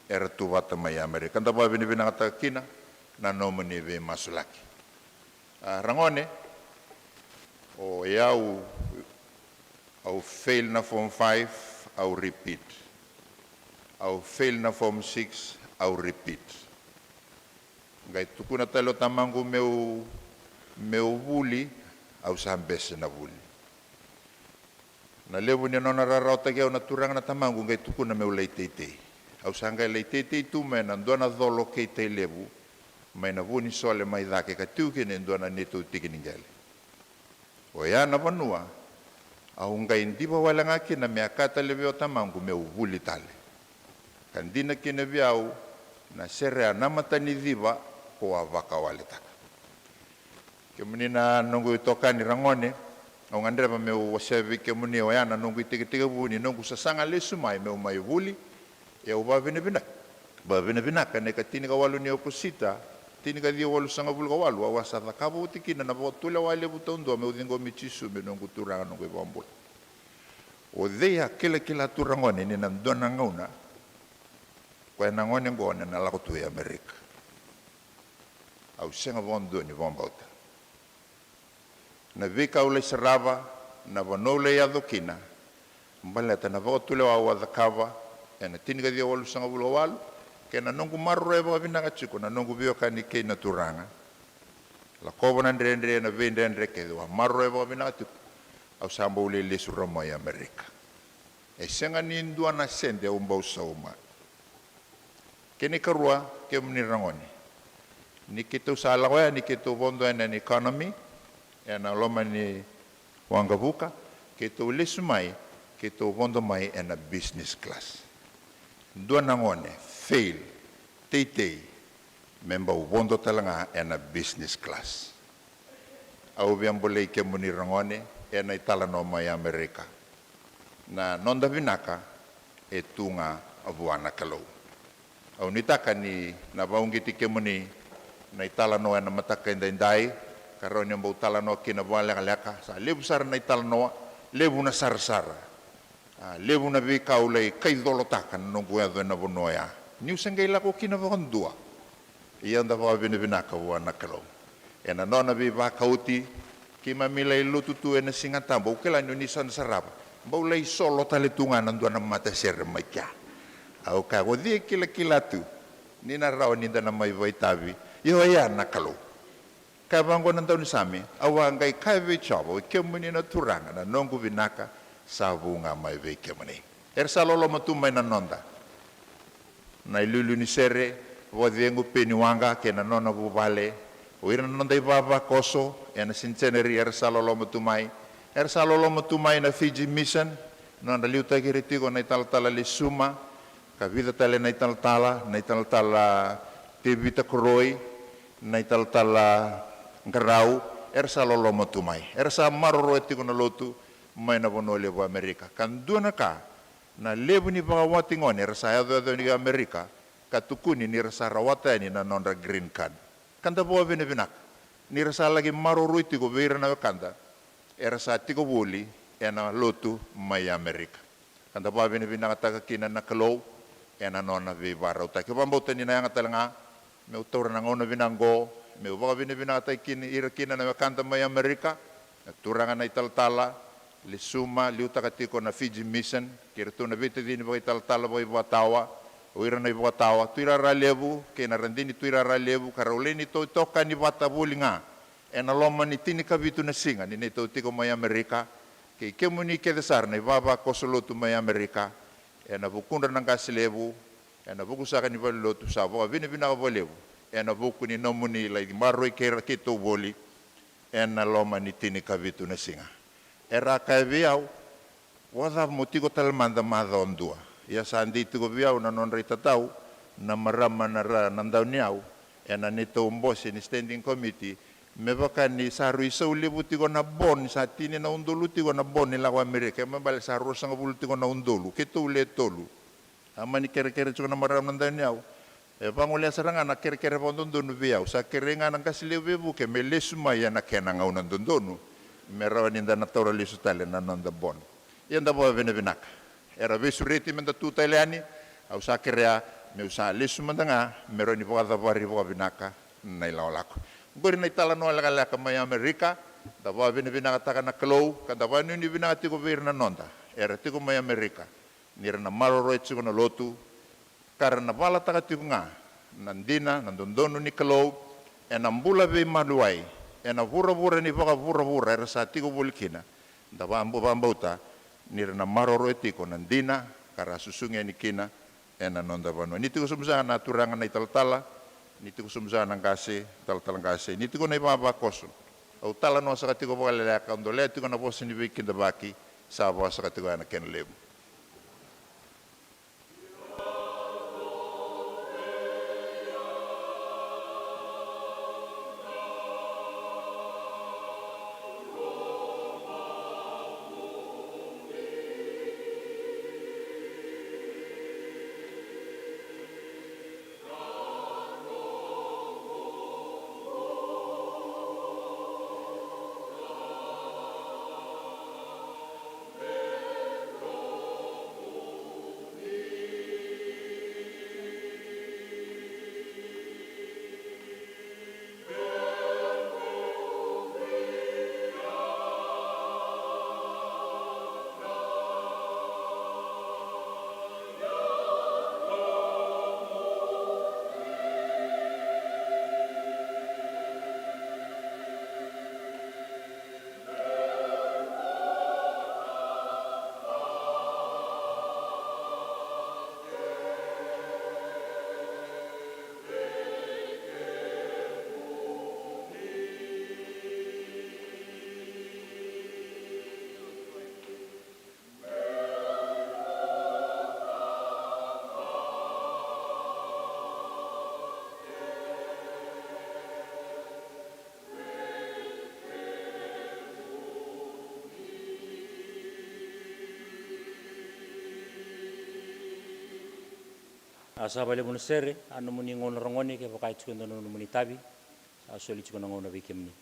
era tu vata mai Amerika. Da vakavinavinakataka kina na nomuni veimasulaki. A, ragone, o yau, au fail na form five, au repeat. Au fail na form six, au repeat. Qai tukuna tale o tamaqu meu, meu vuli, au sa bese na vuli. Na levu ni nona rarawataki au na turaga na tamaqu qai tukuna meu lai teitei. Au sa qai lai teitei tu mai na dua na colo kei Tailevu, mai na Vunisole mai cake ka tiu kina e dua na neitou tiki ni qele. Oya na vanua au qai diva wale ga kina me a kaya tale vei o tamaqu meu vuli tale. Ka dina kina vei au na serea na mataniciva ko a vakawaletaka. Kemuni na noqu itokani ragone, au gadreva meu wasea vei kemuni oya na noqu itekitekivu ni noqu sasaga lesu mai meu mai vuli. E au vakavinavinaka, vakavinavinaka na ika tinikawalu ni Okosita, tinikaciwa walusagavulu ka walu, au a sa cakava oti kina na vakatulewa levu taudua meu ciqomi Jisu me noqu Turaga, noqu iVakabula. O cei a kilakila tu ragone ni na dua na gauna koya na gone oqo na lako tu i Amerika? Au sega vakadua ni vakabauta. Na veika au lai sarava, na vanua au lai yaco kina, baleta na vakatulewa au a cakava ena tinikaciwa walusagavulu ka walu, kei na noqu maroroya vakavinaka tiko na noqu veiwekani kei na Turaga. Lakova na dredre, na veidredre kece au a maroroya vakavinaka tiko, au sa bau lai lesu rawa mai Amerika. E sega ni dua na sede au bau sauma. Kena ikarua, kemuni ragone, ni keitou sa lako yani, keitou vodo yani ena economy, ena loma ni waqavuka, keitou lesu mai, keitou vodo mai ena business class. Dua na gone fail, teitei, me bau vodo tale ga ena business class. Au via bolei kemuni ragone ena italanoa mai Amerika. Na noda vinaka e tu ga vua na Kalou. Au nuitaka ni na vakauqeti kemuni na italanoa ena mataka edaidai, ka rawa ni bau talanoa kina vakalekaleka. Sa levu sara na italanoa, levu na sarasara. A, levu na veika au lai kaicolotaka na noqu yaco ena vanua oya. Niu se qai lako kina vakadua, ia da vakavinavinaka vua na Kalou ena nona veivakauti. Keimami lai lotu tu ena Siga Tabu, au kila ni o ni sa na sarava, bau lai solo tale tu ga na dua na matasere mai kea. Au kaya, o cei e kilakila tu ni na rawa ni da na mai vakaitavi? Io, oya na Kalou. Kaya vaqo na daunisame, au a qai kaya vei Jiova, oi kemuni na Turaga, na noqu vinaka sa vu ga mai vei kemuni. Era sa loloma tu mai na noda na iliuliu ni sere, vakacegu, Peni Waqa kei na nona vuvale, o ira na noda ivavakoso ena centenary, era sa loloma tu mai. Era sa loloma tu mai na Fiji Mission, nodra liutaki ira tiko na italatala Lesuma, ka vica tale na italatala, na italatala Tevita Koroi, na italatala Qarau, era sa loloma tu mai. Era sa maroroya tiko na lotu mai na vanua levu Amerika. Ka dua na ka, na levu ni vakawati gone era sa yacoyaco yani ki Amerika, ka tukuni ni ra sa rawata yani na nodra green card. Ka da vakavinavinaka ni ra sa laki maroroi tiko vei ira na wekada era sa tiko voli ena lotu mai Amerika. Ka da vakavinavinakataka kina na Kalou ena nona veivakarautaki. Au vakabauta ni na yaga tale ga meu taura na gauna vinaka oqo meu vakavinavinakataki kina, ira kina na wekada mai Amerika, na turaga na italatala Lesuma, liutaka tiko na Fiji Mission, kei iratou na veitacini vakaitalatala vakaivakatawa, o ira na ivakatawa, Tuirara Levu kei na radini Tuirara Levu, ka rau lai neitou itokani vata voli ga ena loma ni tinikavitu na siga ni neitou tiko mai Amerika. Kei kemuni kece sara na ivavakoso lotu mai Amerika, ena vukudra na qase levu, ena vuku saka ni valenilotu, sa vakavinavinaka vakalevu ena vuku ni nomuni lai maroroi kei ira keitou voli ena loma ni tinikavitu na siga. Era a kaya vei au, vakacava mo tiko tale mada macawa dua? Ia sa dei tiko vei au na nodra itatau na marama na ra na dauniyau ena neitou bose ni standing committee, me vaka ni sa rui sau levu tiko na bond, sa tini na udolu tiko na bond ni lako Amerika, me bale sa ruasagavulu tiko na udolu, keitou le tolu. A mani kerekere tiko na marama na dauniyau. E vagolea sara ga na kerekere vakadodonu vei au. Sa kerei ga na qase levu veivuke me lesu mai ena kena gauna dodonu, me rawa ni da na taura lesu tale na noda bond. Ia da vakavinavinaka. Era veisureti me da tu tale yani. Au sa kerea meu sa lesu mada ga me rawa ni vakacavari vakavinaka na ilakolako. Oqori na italanoa lekaleka mai Amerika. Da vakavinavinakataka na Kalou ka da vakanuinui vinaka tiko vei ira na noda era tiko mai Amerika, ni ra na maroroya tiko na lotu, ka ra na valataka tiko ga na dina, na dodonu ni Kalou ena bula veimaliwai, ena vuravura ni vakavuravura era sa tiko voli kina. Da vabu- vakabauta ni ra na maroroya tiko na dina ka ra susugi yani kina ena noda vanua. Ni tiko sobu saka na turaga na italatala, ni tiko sobu saka na qase, talatala qase, ni tiko na ivavakoso. Au talanoa saka tiko vakaleleka, au dolea tiko na vosa ni veikidavaki, sa vosa saka tiko ya na kena levu. A sa vakalevu na sere, a nomuni gauna ragone, kevaka e tiko e dua na nomuni itavi, sa soli tiko na gauna vei kemuni.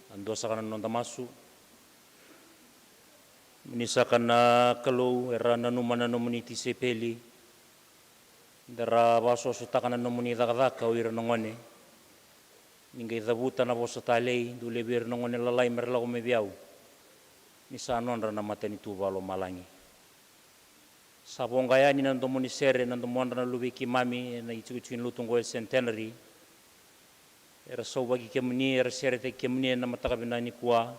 A dua saka na noda masu. Moni saka na Kalou era nanuma na nomuni tisaipeli, da ra vakasotasotaka na nomuni cakacaka o ira na gone. Ni qai cavuta na vosa talei, dou laivi ira na gone lalai me ra lako mai vei au, ni sa nodra na matanitu vakalomalagi. Sa voqa yani na domo ni sere, na domodra na luvei keimami ena itikotiko ni lotu oqo e Centenary. Era sauvaki kemuni, era seretaki kemuni ena mataka vinaka nikua.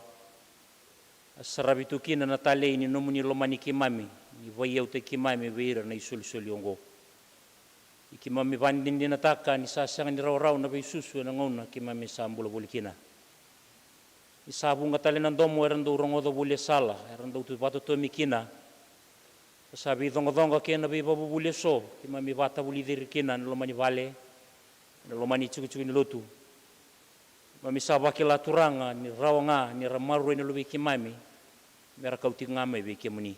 A saravi tu kina na talei ni nomuni lomani keimami, ni vaiyautaki keimami vei ira na isolisoli oqo. Ni keimami vakadinadinataka ni sa sega ni rawarawa na veisusu ena gauna keimami sa bula voli kina. Ni sa vuqa tale na domo era dau rogoca voli e sala, era dau tu vakatotomi kina. Ka sa veicoqacoqa kei na veivakavuvuli eso keimami vakatavulici ira kina ena loma ni vale, ena loma ni tikotiko ni lotu. Keimami sa vakila, Turaga, ni rawa ga ni ra maroroi na luvei keimami me ra kau tiko ga mai vei kemuni.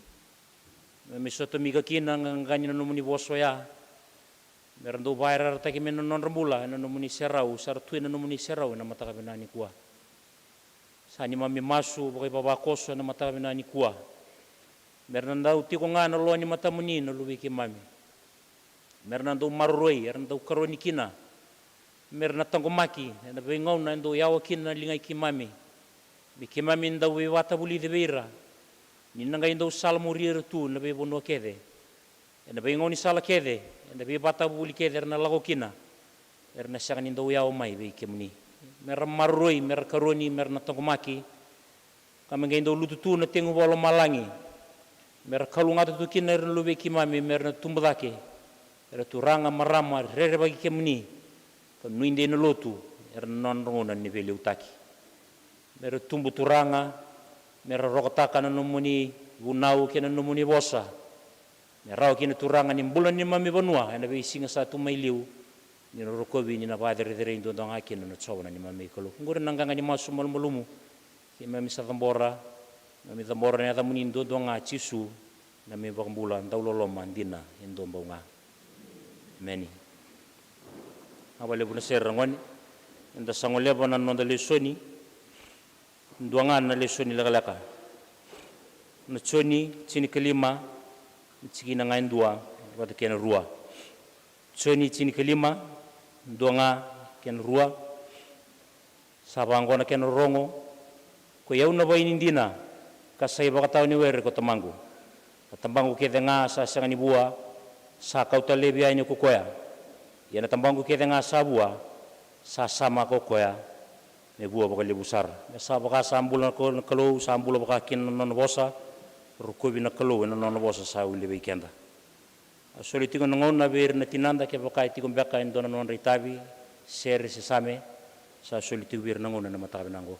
Keimami sotomika kina na qaqa ni nomuni vosa oya, me ra dau vakayarayarataki mai na nodra bula ena nomuni serau, sa ra tu ena nomuni serau ena mataka vinaka nikua. Sa neimami masu vakaivavakoso ena mataka vinaka nikua, me ra na dau tiko ga ena loa ni matamuni na luvei keimami. Me ra na dau maroroi, era na dau karoni kina. Me ra na taqomaki ena veigauna e dau yawa kina na liga i keimami, me keimami dau veivakatavulici vei ira, ni na qai dau salamuri ira tu na veivanua kece, ena veigaunisala kece, ena veivakatavuvuli kece era na lako kina, era na sega ni dau yawa mai vei kemuni. Me ra maroroi, me ra karoni, me ra na taqomaki, ka me qai dau lutu tu na tegu vakalomalagi, me ra kalougata tu kina ira na luvei keimami, me ra na tubu cake era turaga, marama rerevaki kemuni, ka nuidei na lotu, era na nodra gauna ni veiliutaki. Me ra tubu, Turaga, me ra rokotaka na nomuni vunau kei na nomuni vosa, me rawa kina, Turaga, ni bula na neimami vanua ena veisiga sa tu mai liu, ni na rokovi ni na vakacerecerei duadua ga kina na Jiova na neimami Kalou. Oqori na qaqa ni masu malumalumu keimami sa cabora, keimami cabora ena yacamuni duadua ga, Jisu, na neimami iVakabula dauloloma dina e dua bau ga. Emeni. Vinaka vakalevu na sere, ragone. Eda sa goleva na noda lesoni. Dua ga na lesoni lekaleka. Na Joni tinikalima, na tikina ga e dua vata kei na rua. Joni tinikalima, dua ga kei na rua. Sa vaqo na kena rorogo: Koi au na vaini dina, ka sa ivakatawa ni were ko Tamaqu. Na tabaqu kece ga sa sega ni vua, sa kauta laivi yani ko koya. Ia na tabaqu kece ga sa vua, sa samaka ko koya me vua vakalevu sara. Me sa vaka sa bula na Kalou, sa bula vaka kina na nona vosa. Rokovi na Kalou ena nona vosa sa wili vei keda. A soli tiko na gauna vei ira na tinada, kevaka e tiko beka e dua na nodra itavi, sere se same, sa soli tiko vei ira na gauna ena mataka vinaka oqo.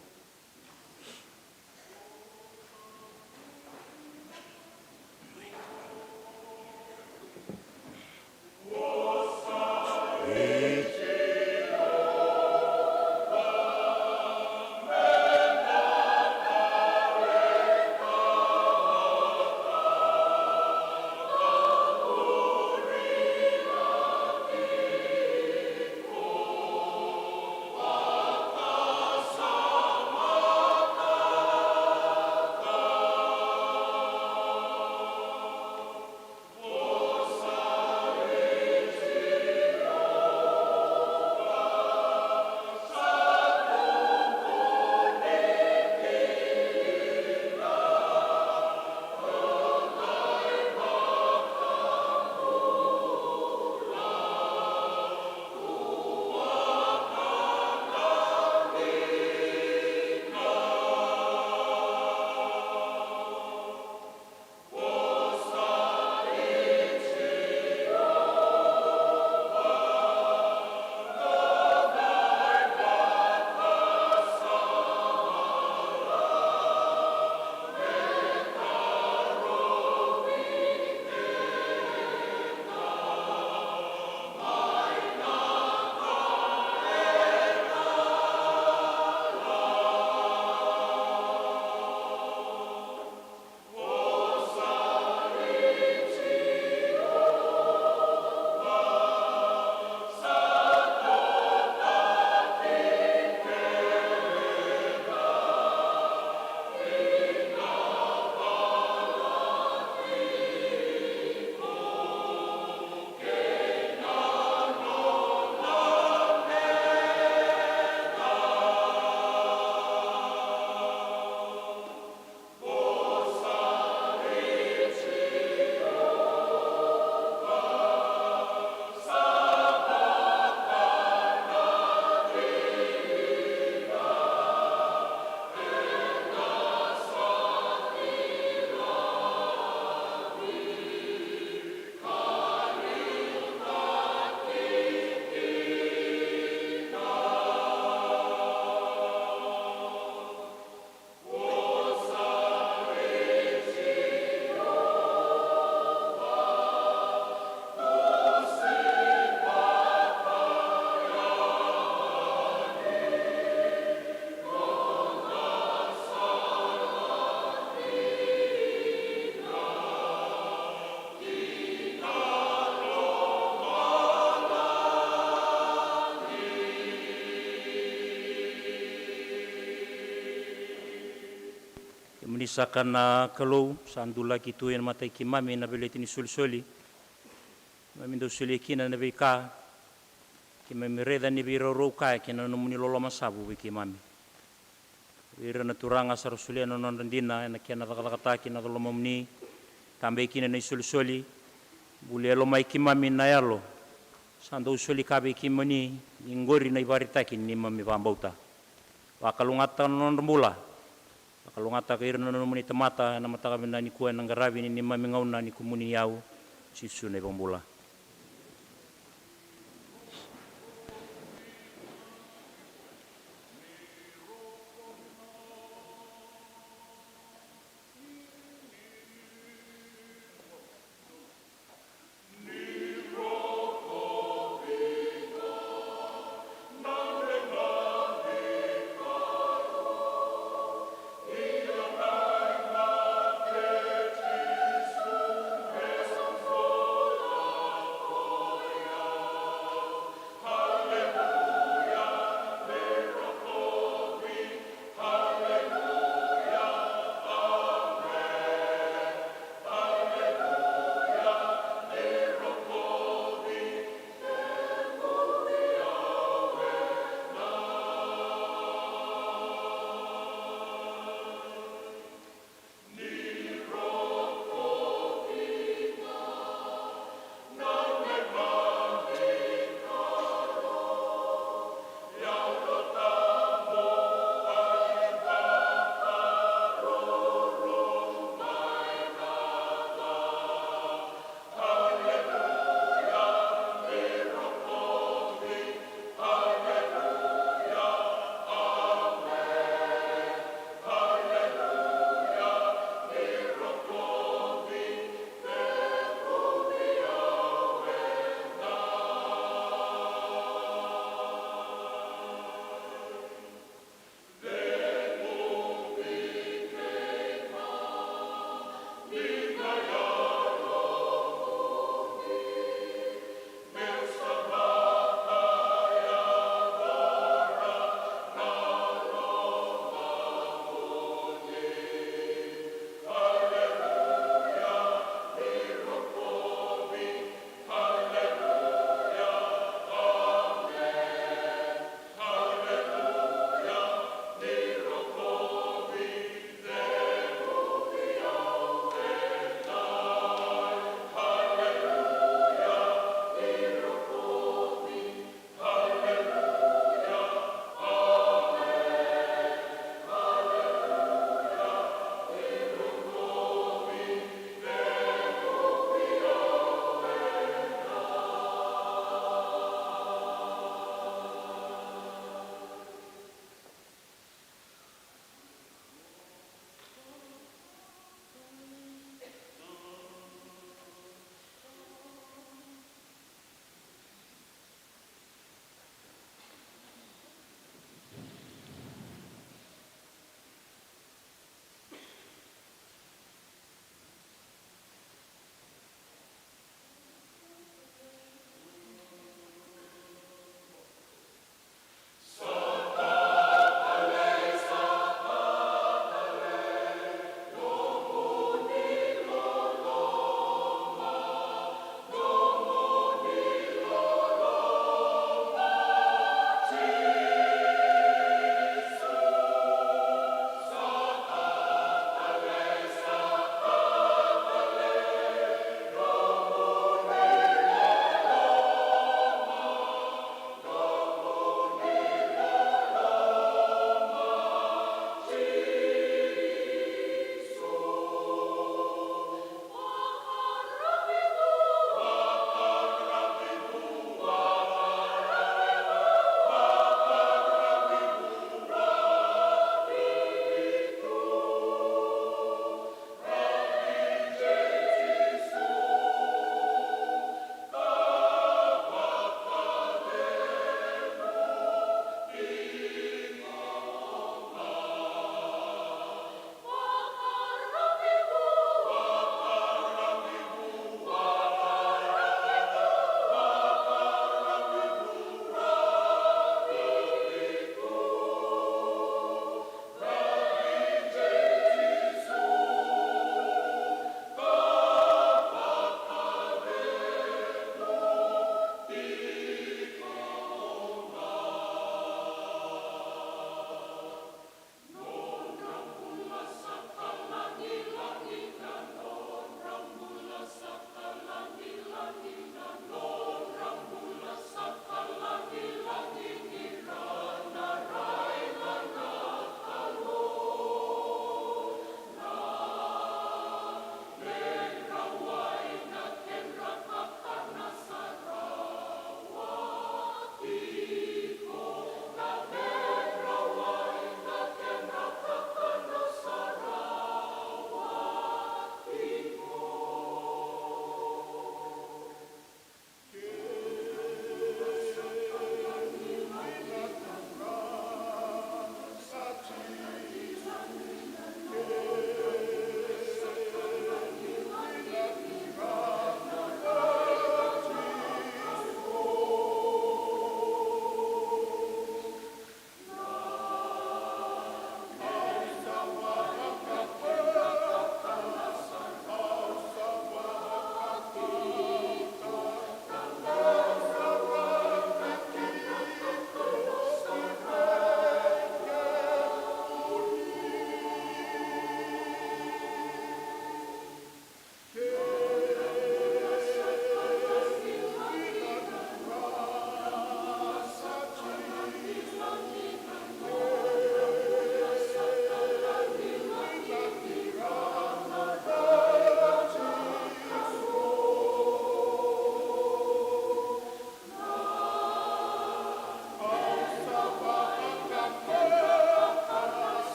Saka na Kalou, sa dulaki tu ena mata i keimami na veleti ni solisoli. Keimami dau solia kina na veika keimami raica ni veiraurau kaya kei na nomuni loloma savu vei keimami. Vei ira na turaga sa ra solia na nodra dina ena kena cakacakataki na lomamuni, tabei kina na isolisoli. Bulia lo mai keimami na yalo sa dau soli ka vei keimami, ni qori na ivakaraitaki ni neimami vakabauta. Vakalougatataka na nodra bula. Vakalougatataka ira na nomuni tamata ena mataka vinaka nikua ena qaravi ni neimami gauna ni kumuni iyau, Jisu na iVakabula.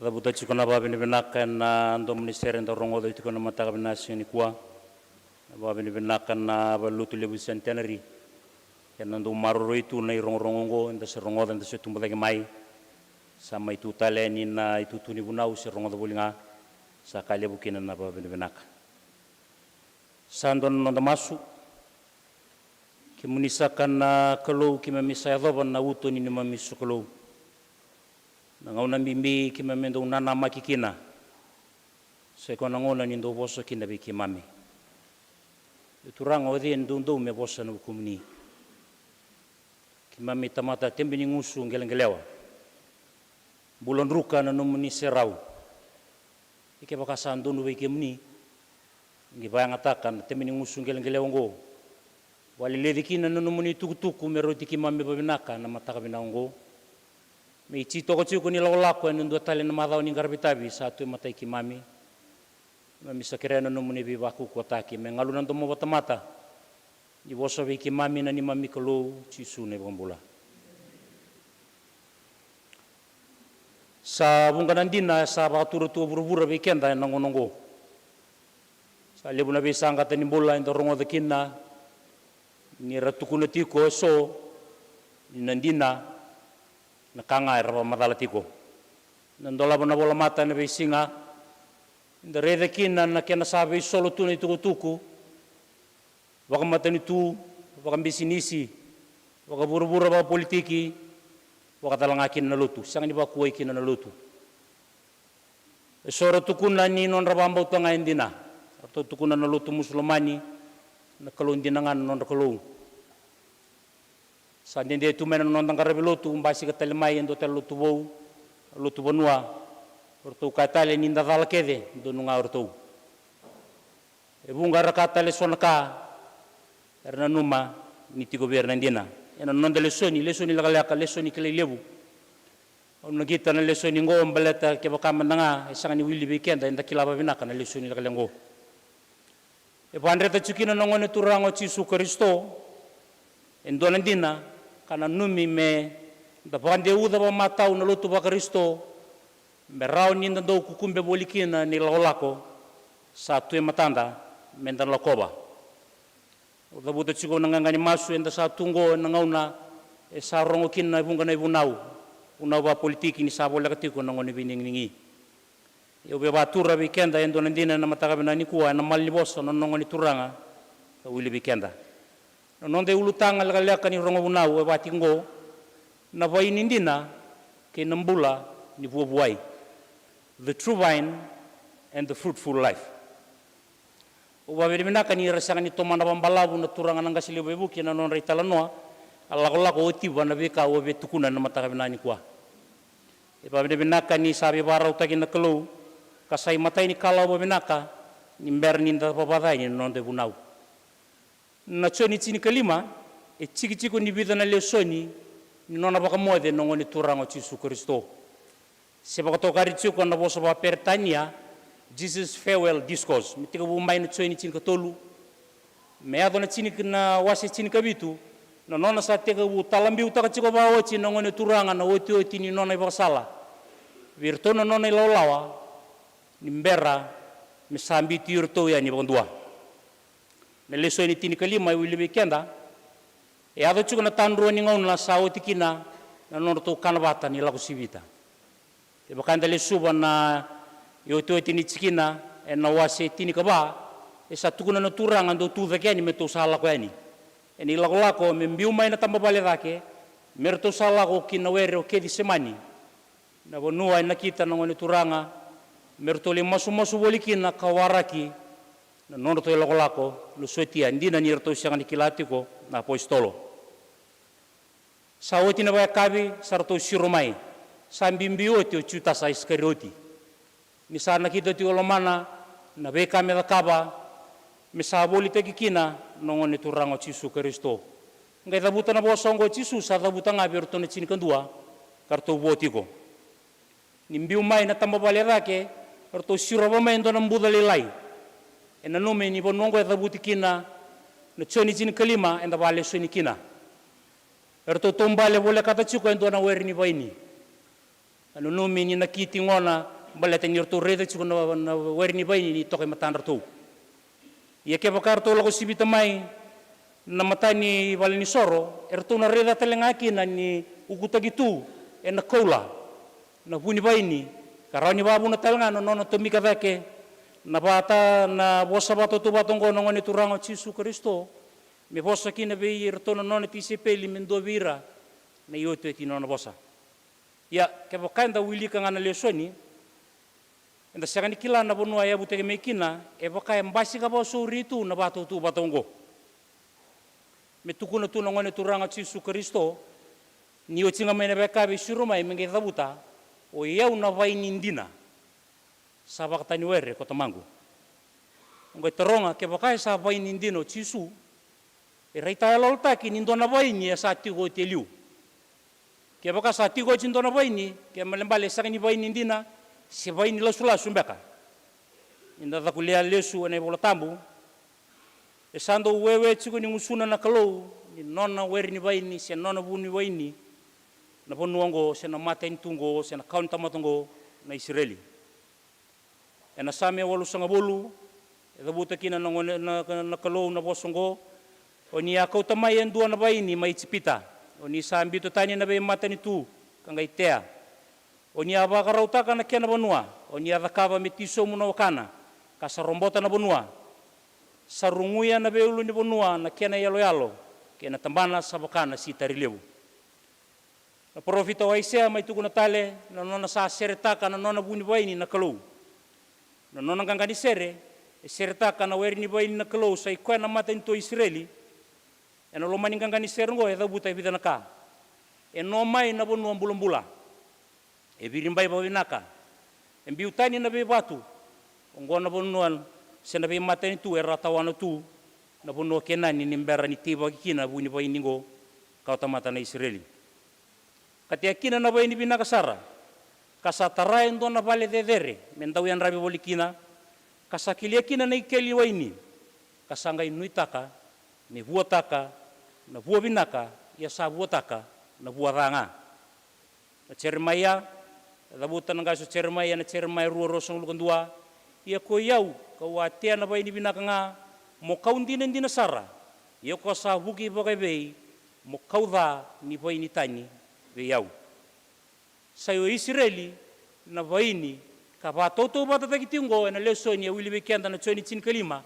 Cavuta tiko na vakavinavinaka ena domo ni sere eda rogoca tiko na mataka vinaka ni kua. Na vakavinavinaka na valelotu levu Centenary. Ena dau maroroi tu na irogorogo oqo, eda se rogoca, eda se tubu cake mai. Sa mai tu tale yani na itutu ni vunau se rogoca voli ga. Sa ka levu kina na vakavinavinaka. Sa dua na noda masu. Kemuni saka na Kalou, keimami sa yacova na uto ni neimami sokalou. Na gauna bibi keimami dau nanamaki kina, sa ikoya na gauna ni dau vosa kina vei keimami. E Turaga, o cei e doudou me vosa ena vukumuni? Keimami tamata tebe ni gusu qeleqelewa. Bula druka na nomuni serau. Ia kevaka sa donu vei kemuni, ni vakayagataka na tebe ni gusu qeleqelewa oqo. Vakaleleci kina na nomuni tukutuku me rauti keimami vakavinaka na mataka vinaka oqo. Me ititoko tiko ni lakolako ena dua tale na macawa ni qaravi tavi sa tu e matai keimami. Keimami sa kerea na nomuni veivakaukauwataki me galu na domo vakatamata. Ni vosa vei keimami na neimami Kalou, Jisu na iVakabula. Sa vuqa na dina sa vakatura tu o vuravura vei keda ena gauna oqo. Sa levu na veisaqata ni bula eda rogoca kina ni ra tukuna tiko eso ni na dina na ka ga era vakamacala tiko. Na dolava na volamata ena veisiga, eda raica kina na kena sa veisolo tu na itukutuku vakamatanitu, vakabisinisi, vakavuravura, vakapolitiki, vakatalega kina na lotu. Sega ni vakuai kina na lotu. Eso ra tukuna ni nodra vakabauta ga e dina. Ratou tukuna na lotu Musulomani na Kalou dina ga na nodra Kalou. Sa dede tu mai na noda qaravi lotu, basika tale mai e dua tale lotu vou, lotu vanua. O ratou kaya tale ni da cala kece, donu ga o ratou. E vuqa era kaya tale eso na ka era nanuma ni tiko vei ira na dina. Ena noda lesoni, lesoni lekaleka, lesoni kilai levu. Au na qita na lesoni oqo baleta kevaka mada ga e sega ni wili vei keda, eda kila vakavinaka na lesoni lekaleka oqo. E vakadreta tiko kina na Gone Turaga o Jisu Karisito e dua na dina ka nanumi me da vakadeuca vakamatau na lotu vaKarisito me rawa ni da dau kukube voli kina na ilakolako sa tu e matada me da lakova. Au cavuta tiko na qaqa ni masu eda sa tu oqo ena gauna e sa rogo kina e vuqa na ivunau, vunau vakapolitiki ni sa voleka tiko na gauna ni veineginegi. Ia au via vakatura vei keda e dua na dina ena mataka vinaka nikua ena malanivosa na nona Gone Turaga ka wili vei keda. Na noda iulutaga lekaleka ni rogo vunau e vaka tiko oqo: na vaini dina kei na bula ni vuavuai. The true vine and the fruitful life. Au vakavinavinaka ni ra sega ni tomana vakabalavu na turaga na qase levu veivuke na nodra italanoa, a lakolako otiva na veika au a via tukuna ena mataka vinaka nikua. E vakavinavinaka ni sa veivakarautaki na Kalou ka sa imatai ni kalawa vakavinaka ni bera ni da vavaca yani na noda ivunau. Na Joni tinikalima e jikijiki ni vica na lesoni ni nona vakamoce na Gone Turaga o Jisu Karisito. Se vakatokari tiko na vosa vakaperitania, Jesus Farewell Discourse, me tekivu mai na Joni tinikatolu me yaco na tinika, na wase tinikavitu, na nona sa tekivu talabiutaka tiko vakaoti na Gone Turaga na otioti ni nona ivakasala vei iratou na nona ilawalawa ni bera me sa biuti iratou yani vakadua. Na lesoni tinikalima e wili vei keda, e yaco tiko na tadrua ni gauna sa oti kina na nodratou kana vata ni lako sivita. Kevaka eda lesuva na iotioti ni tikina ena wase tinikava, e sa tukuna na Turaga: Dou tu cake yani, me tou sa lako yani. Ena ilakolako me biu mai na tabavale cake, me ratou sa lako ki na were o Kecisemani, na vanua e nakita na Gone Turaga me ratou lai masumasu voli kina ka waraki na nodratou ilakolako, na sotia, dina ni ratou sega ni kila tiko na apositolo. Sa oti na vakayakavi, sa ratou siro mai. Sa biubiu oti o Jutasa Isikarioti, ni sa nakita tiko e lomana na veika me cakava me sa volitaki kina na Gone Turaga o Jisu Karisito. Qai cavuta na vosa oqo o Jisu, sa cavuta ga vei iratou na tinikadua ka ratou vo tiko. Ni biu mai na tabavale e cake, eratou sirova mai e dua na buca lailai. E nanumi ni vanua oqo e cavuti kina na Joni tinikalima eda vakalesoni kina. Eratou taubale volekata tiko e dua na were ni vaini. A nanumi ni nakiti gona baleta ni ratou raica tiko na, na were ni vaini ni toka e matadratou. Ia kevaka ratou lako sivita mai na mata ni valenisoro, eratou na raica tale ga kina ni ukutaki tu ena koula na vu ni vaini, ka rawa ni vakavuna tale ga na nona tomika cake na vata, na vosa vakatautauvata oqo na Gone Turaga o Jisu Karisito, me vosa kina vei iratou na nona tisaipeli me dua vei ira na iotioti ni nona vosa. Ia, kevaka eda wilika ga na lesoni, eda sega ni kila na vanua e yavutaki mai kina, e vaka e basika vakasauri tu na vakatautauvata oqo. Me tukuna tu na Gone Turaga o Jisu Karisito, ni oti ga mai na veika veisuru mai, me qai cavuta, o i au na vaini dina. Sa vakatani were ko tamaqu. Oqo e taroga, kevaka e sa vaini dina o Jisu, e raitayaloyalotaki ni dua na vaini e sa tiko oti e liu. Kevaka sa tiko oti dua na vaini, ke malebale e sega ni vaini dina, se vaini lasulasu beka. Ni da cakulia lesu ena iVola Tabu, e sa dau wewe tiko ni gusuna na Kalou ni nona were ni vaini se nona vu ni vaini na vanua oqo, se na matanitu oqo, se na kawa ni tamata oqo na Isireli. Ena Same walusagavulu, e cavuta kina na gone, na, na Kalou na vosa oqo: O ni a kauta mai e dua na vaini mai Ijipita, o ni sa biuta tani na veimatanitu ka qai tea. O ni a vakarautaka na kena vanua, o ni a cakava me tisomu na wakana, ka sa robota na vanua. Sa ruguya na veiulunivanua na kena iyaloyalo, kei na tabana sa vaka na sitari levu. Na parofita o Aisea mai tukuna tale na nona sa seretaka na nona vu ni vaini na Kalou. Na nona qaqa ni sere, e seretaka na were ni vaini na Kalou, sa i koya na matanitu o Isireli. Ena loma ni qaqa ni sere oqo e cavuta e vica na ka. E no mai na vanua bulabula. E viribai vakavinaka. E biu tani na veivatu. Oqo na vanua se na veimatanitu era a tawana tu, na vanua o Kenani, ni bera ni teivaki kina na vu ni vaini oqo, ka o tamata na Isireli. Ka tea kina na vaini vinaka sara, ka sa tara e dua na vale cecere me dau yadravi voli kina, ka sa kelia kina na ikeli waini, ka sa qai nuitaka me vuataka na vua vinaka, ia sa vuataka na vua ca ga. Na Jeremaia, e cavuta na qase o Jeremaia ena Jeremaia rua, ruasagavulu ka dua: Ia ko i au, ka'u a tea na vaini vinaka ga, mo kau dinadina sara, ia ko sa vuki vakaevei, mo kau ca ni vaini tani vei au. Sa i o Isireli na vaini ka vakatautauvatataki tiko oqo ena lesoni e wili vei keda na Joni tinikalima,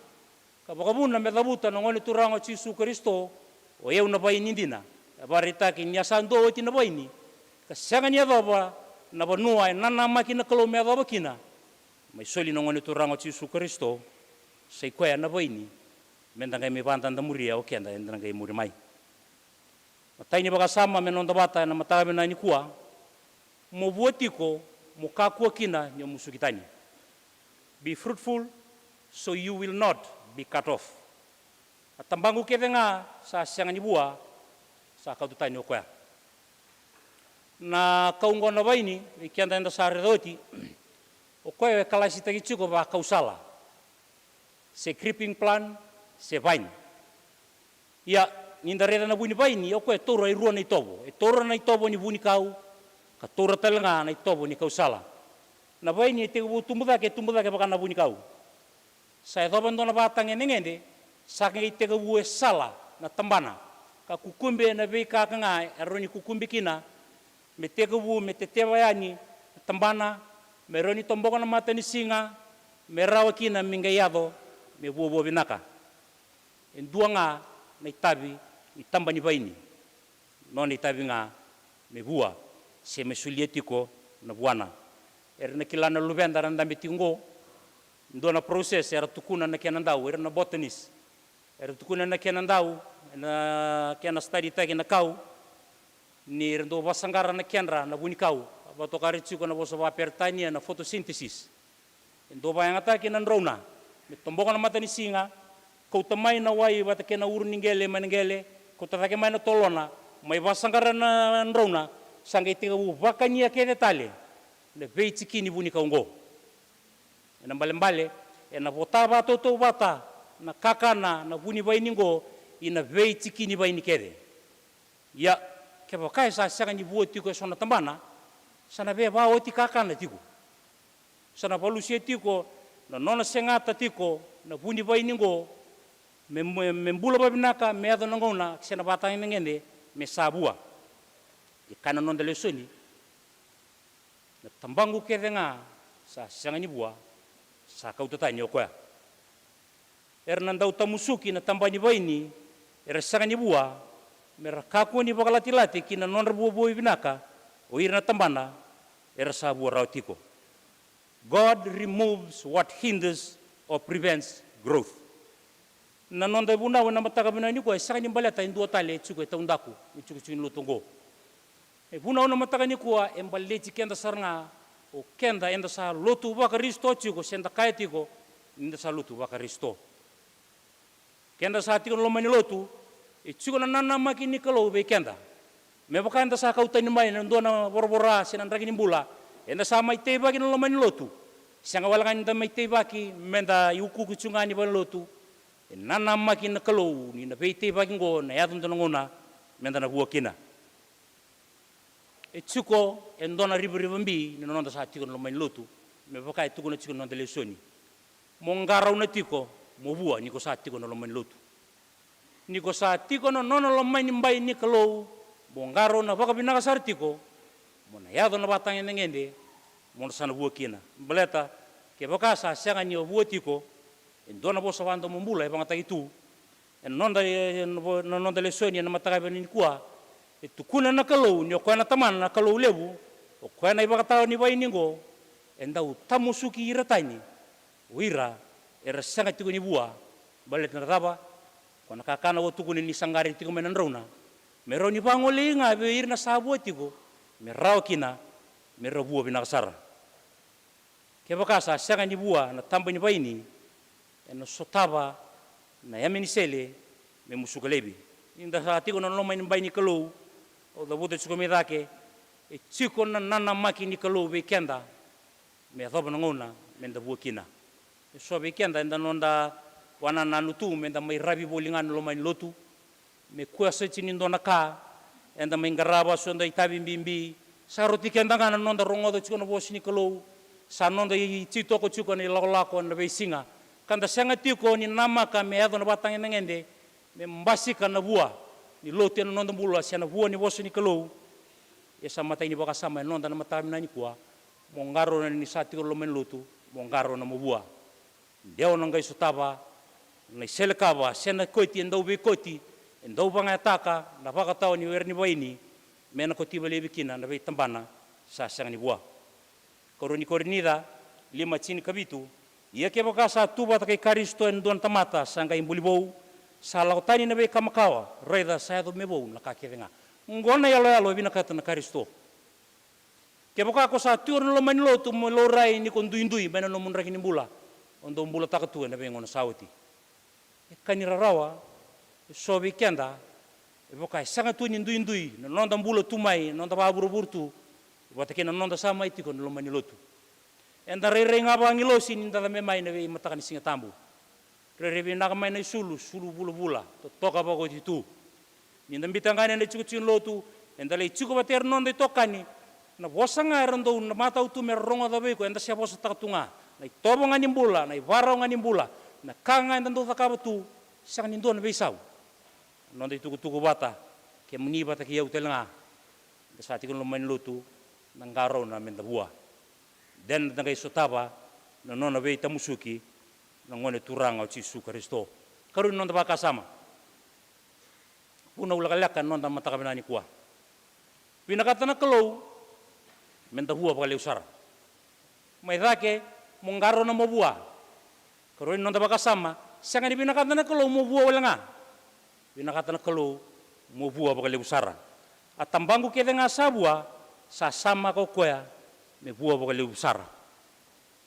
ka vakavuna me cavuta na Gone Turaga o Jisu Karisito, o i au na vaini dina. E vakaraitaki ni a sa dua oti na vaini, ka sega ni yacova na vanua e nanamaki na Kalou me yacova kina, mai soli na Gone Turaga o Jisu Karisito, sa i koya na vaini, me da qai mai vakadadamuria o keda eda na qai muri mai. Matai ni vakasama me noda vata ena mataka vinaka nikua: Mo vua tiko, mo kakua kina ni o musuki tani. Be fruitful, so you will not be cut off. A tabaqu kece ga sa sega ni vua, sa kauta tani o koya. Na kau oqo na vaini, vei keda eda sa raica oti, o koya e kalasitaki tiko vakausala, se creeping plant, se vine. Ia, ni da raica na vu ni vaini, o koya e taura e rua na itovo. E taura na itovo ni vunikau, ka taura tale ga na itovo ni kausala. Na vaini e tekivu tubu cake, e tubu cake vaka na vunikau. Sa yacova e dua na vatagedegede, sa qai tekivu e sala na tabana, ka kukube ena veika ka ga e rawa ni kukube kina, me tekivu me teteva yani na tabana, me rawa ni toboka na matanisiga, me rawa kina me qai yaco me vuavua vinaka. E dua ga na itavi ni taba ni vaini, nona itavi ga me vua, se me solia tiko na vuana. Era na kila na luveda era dabe tiko oqo, dua na process era tukuna na kena dau, era na botanist. Era tukuna na kena dau, na kena study taki na kau, ni ra dau vasaqara na kedra na vunikau, a vakatokari tiko na vosa vakaperitania na photosynthesis. E dau vakayagataki na drauna me toboka na matanisiga, kauta mai na wai vata kei na uru ni qele mai na qele, kauta cake mai na tolona, mai vasaqara na drauna, sa qai tekivu vakania kece tale na veitiki ni vunikau oqo. Ena balebale, ena vota vakatautauvata na kakana, na vu ni vaini oqo, ina veitiki ni vaini kece. Ia, kevaka e sa sega ni vua tiko e so na tabana, Sa na vevaoti kakana tiko. Sa na valusia tiko na nona segata tiko na vu ni vaini oqo me, me, me bula vavinaka, me yaco na gauna se na vatagedegede me sa vua. E kaya na noda lesoni, na tabaqu kece ga sa sega ni vua, sa kauta tani o koya. Era na dau tamusuki na taba ni vaini era sega ni vua, me ra kakua ni vakalatilati ki na nodra vuavuai vinaka o ira na tabana era sa vua rawa tiko. God removes what hinders or prevents growth. Na noda ivunau ena mataka vinaka nikua e sega ni baleta e dua tale e tiko e taudaku ni tikotiko ni lotu oqo. E vunau na mataka nikua e baleti keda sara ga, o keda eda sa lotu vaKarisito tiko se da kaya tiko ni da sa lotu vaKarisito. Keda sa tiko na loma ni lotu, e tiko na nanamaki ni Kalou vei keda. Me vaka eda sa kau tani mai na dua na voravora se na draki ni bula, eda sa mai teivaki na loma ni lotu. Sega wale ga ni da mai teivaki me da iukuuku tiko ga ni valenilotu. E nanamaki na Kalou ni na veiteivaki oqo na yaco dua na gauna me da na vua kina. E tiko e dua na rivarivabi ni noda sa tiko na loma ni lotu, me vaka e tukuna tiko na noda lesoni. Mo qarauna tiko mo vua ni ko sa tiko na loma ni lotu. Ni ko sa tiko na nona loma ni bai ni Kalou, mo qarauna vakavinaka sara tiko mo na yaco na vatagedegede mo na sa na vua kina. Baleta kevaka sa sega ni o vua tiko, e dua na vosa vakadomobula e vakayagataki tu ena noda, na noda lesoni ena mataka vinaka nikua. E tukuna na Kalou ni o koya na Tamana na Kalou levu, o koya na ivakatawa ni vaini oqo, e dau tamusuki ira tani o ira era sega tiko ni vua. Baleta na cava? Ko na kakana au a tukuna ni saqari tiko mai na drauna, me rawa ni vagolei ga vei ira na sa vua tiko, me rawa kina me ra vua vinaka sara. Kevaka sa sega ni vua na taba ni vaini, ena sotava na yame ni sele me musuka laivi. Ni da sa tiko na loma ni bai ni Kalou, au cavuta tiko mai cake, e tiko na nanamaki ni Kalou vei keda me yacova na gauna me da vua kina. E so vei keda eda noda vakanananu tu me da mai ravi voli ga na loma ni lotu, me kua soti ni dua na ka, eda mai qarava so da itavi bibi. Sa roti keda ga na noda rogoca tiko na vosa ni Kalou, sa noda ititoko tiko na ilakolako ena veisiga, ka da sega tiko ni namaka me yaco na vatagedegede me basika na vua ni lotu ena noda bula se na vua ni vosa ni Kalou. Ia sa matai ni vakasama ena noda na mataka vinaka nikua, mo qarauna ni sa tiko na loma ni lotu, mo qarauna mo vua. Dewa na qai sotava na iselekava se na koti e dau veikoti, e dau vagayataka na vakatawa ni were ni vaini, me na kotiva laivi kina na veitabana sa sega ni vua. Karua ni Korinica lima, tinikavitu. Ia kevaka sa tu vata kei Karisito e dua na tamata, sa qai buli vou, sa lako tani na veika makawa, raica sa yaco me vou na ka kece ga. Oqo na iyaloyalo e vinakata na Karisito. Kevaka ko sa tiko na loma ni lotu, mo laurai ni ko duidui mai na nomu draki ni bula, o dau bulataka tu ena veigauna sa oti. E ka ni rarawa, e so vei keda e vaka e sega tu ni duidui na noda bula tu mai, na noda vakavurevure tu vata kei na noda sa mai tiko na loma ni lotu. Eda rairai ga vakagilosi ni da cabe mai na veimataka ni Siga Tabu. Rairai vinaka mai na isulu, sulu vulavula, totoka vakaoti tu. Ni da biuta ga na itikotiko ni lotu, eda lai tiko vata kei ira na noda itokani. Na vosa ga era dau na matau tu me ra rogoca vei iko, eda se vosataka tu ga. Na itovo ga ni bula, na ivarau ga ni bula, na ka ga eda dau cakava tu, sega ni dua na veisau. Na noda itukutuku vata, kemuni vata kei au tale ga, da sa tiko na loma ni lotu, na qarauna me da vua. Then da qai sotava na nona veitamusuki na Gone Turaga o Jisu Karisito. Karua ni noda vakasama. Vunau lekaleka ena noda mataka vinaka nikua. Vinakata na Kalou me da vua vakalevu sara. Mai cake, mo qarauna mo vua. Karua ni noda vakasama, sega ni vinakata na Kalou mo vua wale ga. Vinakata na Kalou mo vua vakalevu sara. A tabaqu kece ga sa vua, sa samaka o koya me vua vakalevu sara.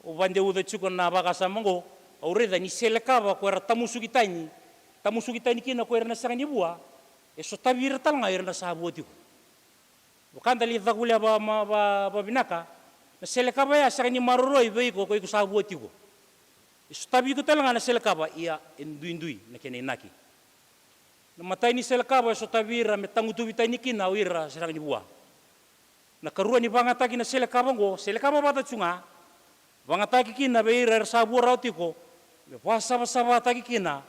Au vakadeuca tiko na vakasama oqo, au raica ni selekava ko era tamusuki tani, tamusuki tani kina ko ira na sega ni vua, e sotavi ira tale ga ira na sa vua tiko. Vaka da lai cakulia va, ma, va, vavinaka, na selekava ya sega ni maroroi vei iko ko iko sa vua tiko. E sotavi iko tale ga na selekava, ia e duidui na kena inaki. Na matai ni selekava e sotavi ira me tagutuvi tani kina o ira sega ni vua. Na karua ni vagataki na sele kava oqo, sele kava vata tu ga, vagataki kina vei ira era sa vua rawa tiko me vasavasavataki kina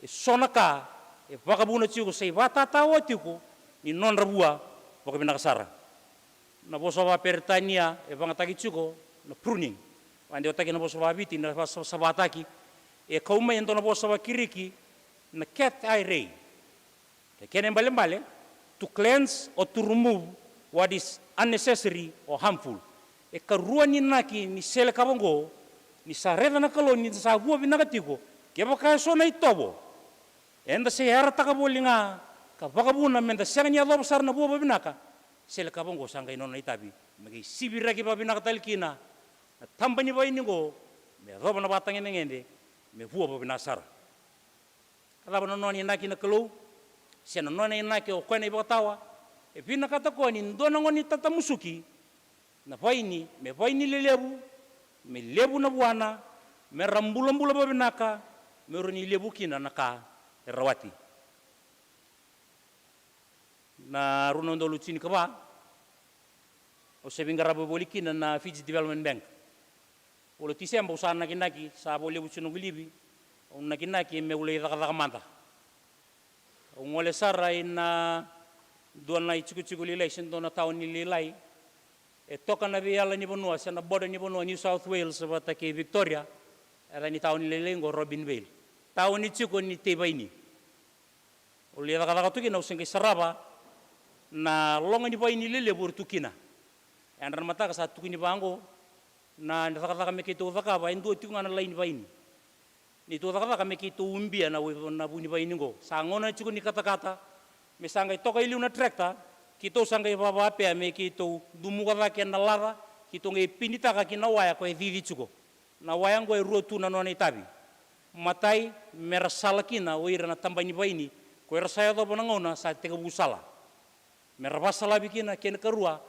e so na ka e vakavuna tiko se ivatatawa tiko ni nodra vua vakavinaka sara. Na vosa vakaperetania e vagataki tiko na pruning, vakadewataki na vosa vakaviti na vasavasavataki, e kau mai e dua na vosa vakiriki na cat eye ray. Kei kena ibalebale, to cleanse or to remove what is unnecessary or harmful. E karua ni inaki ni sele kava oqo, ni sa raica na Kalou ni da sa vua vinaka tiko, kevaka e so na itovo eda se yarataka voli ga ka vakavuna me da sega ni yacova sara na vua vavinaka, sele kava oqo sa qai nona itavi me qai siviraki vavinaka tale kina na taba ni vaini oqo, me yacova na vatagedegede me vua vavinaka sara. A cava na nona inaki na Kalou, se na nona inaki o koya na ivakatawa? E vinakata koya ni dua na gone ni tatamusuki na vaini me vaini lelevu, me levu na vuana, me ra bulabula vavinaka, me rawa ni levu kina na ka e rawati. Na rua na udolu tinikava, au sa veiqaravi voli kina na Fiji Development Bank. Vula o Tiseba au sa nakinaki, sa vakalevu tu noqu livi, au nakinaki meu lai cakacaka mada. Au gole sara ina dua na itikotiko lailai se dua na taoni lailai e toka na veiyala ni vanua se na border ni vanua New South Wales vata kei Victoria. E yaca ni taoni lailai oqo Robinvale, taoni tiko ni tei vaini. Au lai cakacaka tu kina, au se qai sarava na loga ni vaini lelevu era tu kina. Yadra na mataka sa tukuni vaqo, na cakacaka me keitou cakava e dua tiko ga na lai ni vaini. Neitou cakacaka me keitou ubia na vu ni vaini oqo. Sa gauna tiko ni katakata, me sa qai toka i liu na tractor, keitou sa qai vavapea me keitou dumuka cake na laca, keitou qai pinitaka ki na waya ko e cici tiko. Na waya oqo e rua tu na nona itavi. Matai, me ra sala kina o ira na taba ni vaini ko era sa yacova na gauna sa tekivu sala. Me ra vasalavi kina, kena karua,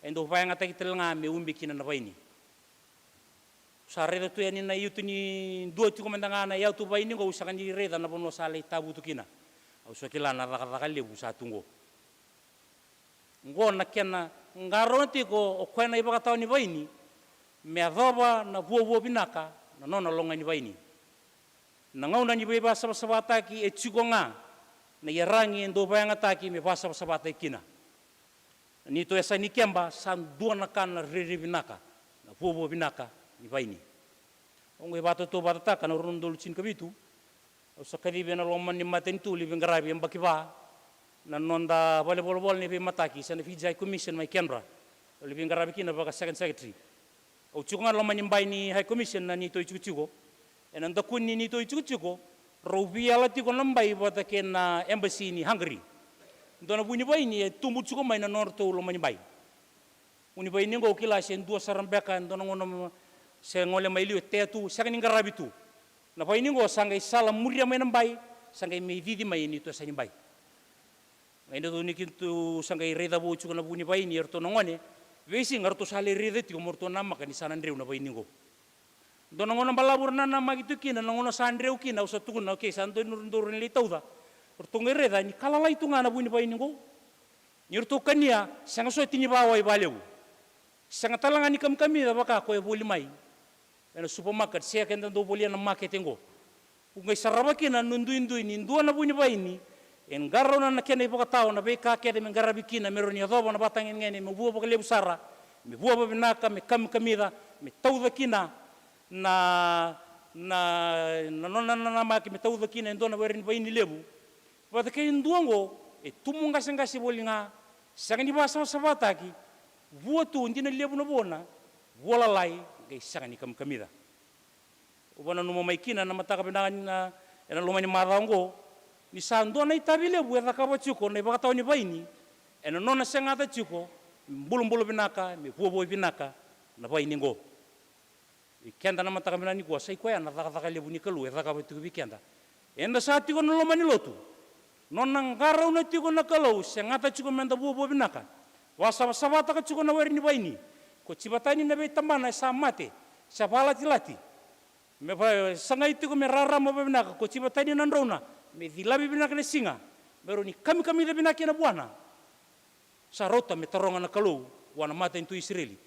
e dau vayagataki tale ga me ubi kina na vaini. Sa raica tu yani na iutu ni dua tiko mada ga na iyatu vaini oqo, au sega ni raica na vanua sa lai tavutu kina. Au sa kila na cakacaka levu sa tu oqo. Oqo na kena qarauna tiko o koya na ivakatawa ni vaini me yacova na vuavua vinaka na nona loga ni vaini. Na gauna ni veivasavasavataki e tiko ga na iyaragi e dau vayagataki me vasavasavataki kina. Na neitou yasa ni keba sa dua na ka na rairai vinaka na vuavua vinaka ni vaini. Au qai vakatautauvatataka na rua na udolu tinikavitu. Au sa kacivi ena loma ni matanitu lai veiqaravi yabaki va na noda valenivolavola ni veimataki se na Fiji High Commission mai Canberra. Au lai veiqaravi kina vaka second secretary. Au tiko ga na loma ni bai ni High Commission na neitou itikotiko. Ena dakuni ni neitou itikotiko, rau veiyala tiko na bai vata kei na embassy ni Hungary. Dua na vu ni vaini e tubu tiko mai na nodratou loma ni bai. Vu ni vaini oqo au kila se dua sara beka, dua na gauna se gole mai liu e tea tu, sega ni qaravi tu. Na vaini oqo sa qai sala muria mai na bai, sa qai mai cici mai e neitou yasa ni bai. Qai dodonu ni keitou sa qai raica vou tiko na vu ni vaini, eratou na gone, veisiga ratou sa lai raica tiko mo ratou namaka ni sa na dreu na vaini oqo. Dua na gauna balavu ra nanamaki tu kina, na gauna sa dreu kina, au sa tukuna, okay, sa dodonu ni ratou lai tauca. Ratou qai raica ni ka lalai tu ga na vu ni vaini oqo. Ni ratou kania, sega soti ni vawai valevu. Sega tale ga ni kamikamica vaka ko e voli mai ena supermarket se keda dau volia na market oqo. Au qai sarava kina na duidui ni dua na vu ni vaini e qarauna na kena ivakatawa, na veika kece me qaravi kina me rawa ni yacova na vatagedegede me vua vakalevu sara, me vua vavinaka, me kamikamica, me tauca kina na, na, na nona nanamaki, me tauca kina e dua na were ni vaini levu. Vata kei dua oqo e tumu qaseqase voli ga, sega ni vasavasavataki, vua tu, dina levu na vuana, vua lalai, qai sega ni kamikamica. Au vananuma mai kina na mataka vinaka ni na, ena loma ni macawa oqo, ni sa dua na itavi levu e cakava tiko na ivakatawa ni vaini ena nona segata tiko me bulabula vinaka, me vuavua vinaka na vaini oqo. Vei keda na mataka vinaka nikua, sa i koya na cakacaka levu ni Kalou e cakava tiko vei keda. Eda sa tiko na loma ni lotu. Nona qarauna tiko na Kalou, segata tiko meda vuavua vinaka. Vasavasavataka tiko na were ni vaini. Ko tiva tani na veitabana e sa mate, sa valatilati. Me va-, sagai tiko me rarama vavinaka, ko tiva tani na drauna, me cilavi vinaka na siga, me rawa ni kamikamica vinaka kina vuana. Sa rauta me taroga na Kalou vua na matanitu Isireli.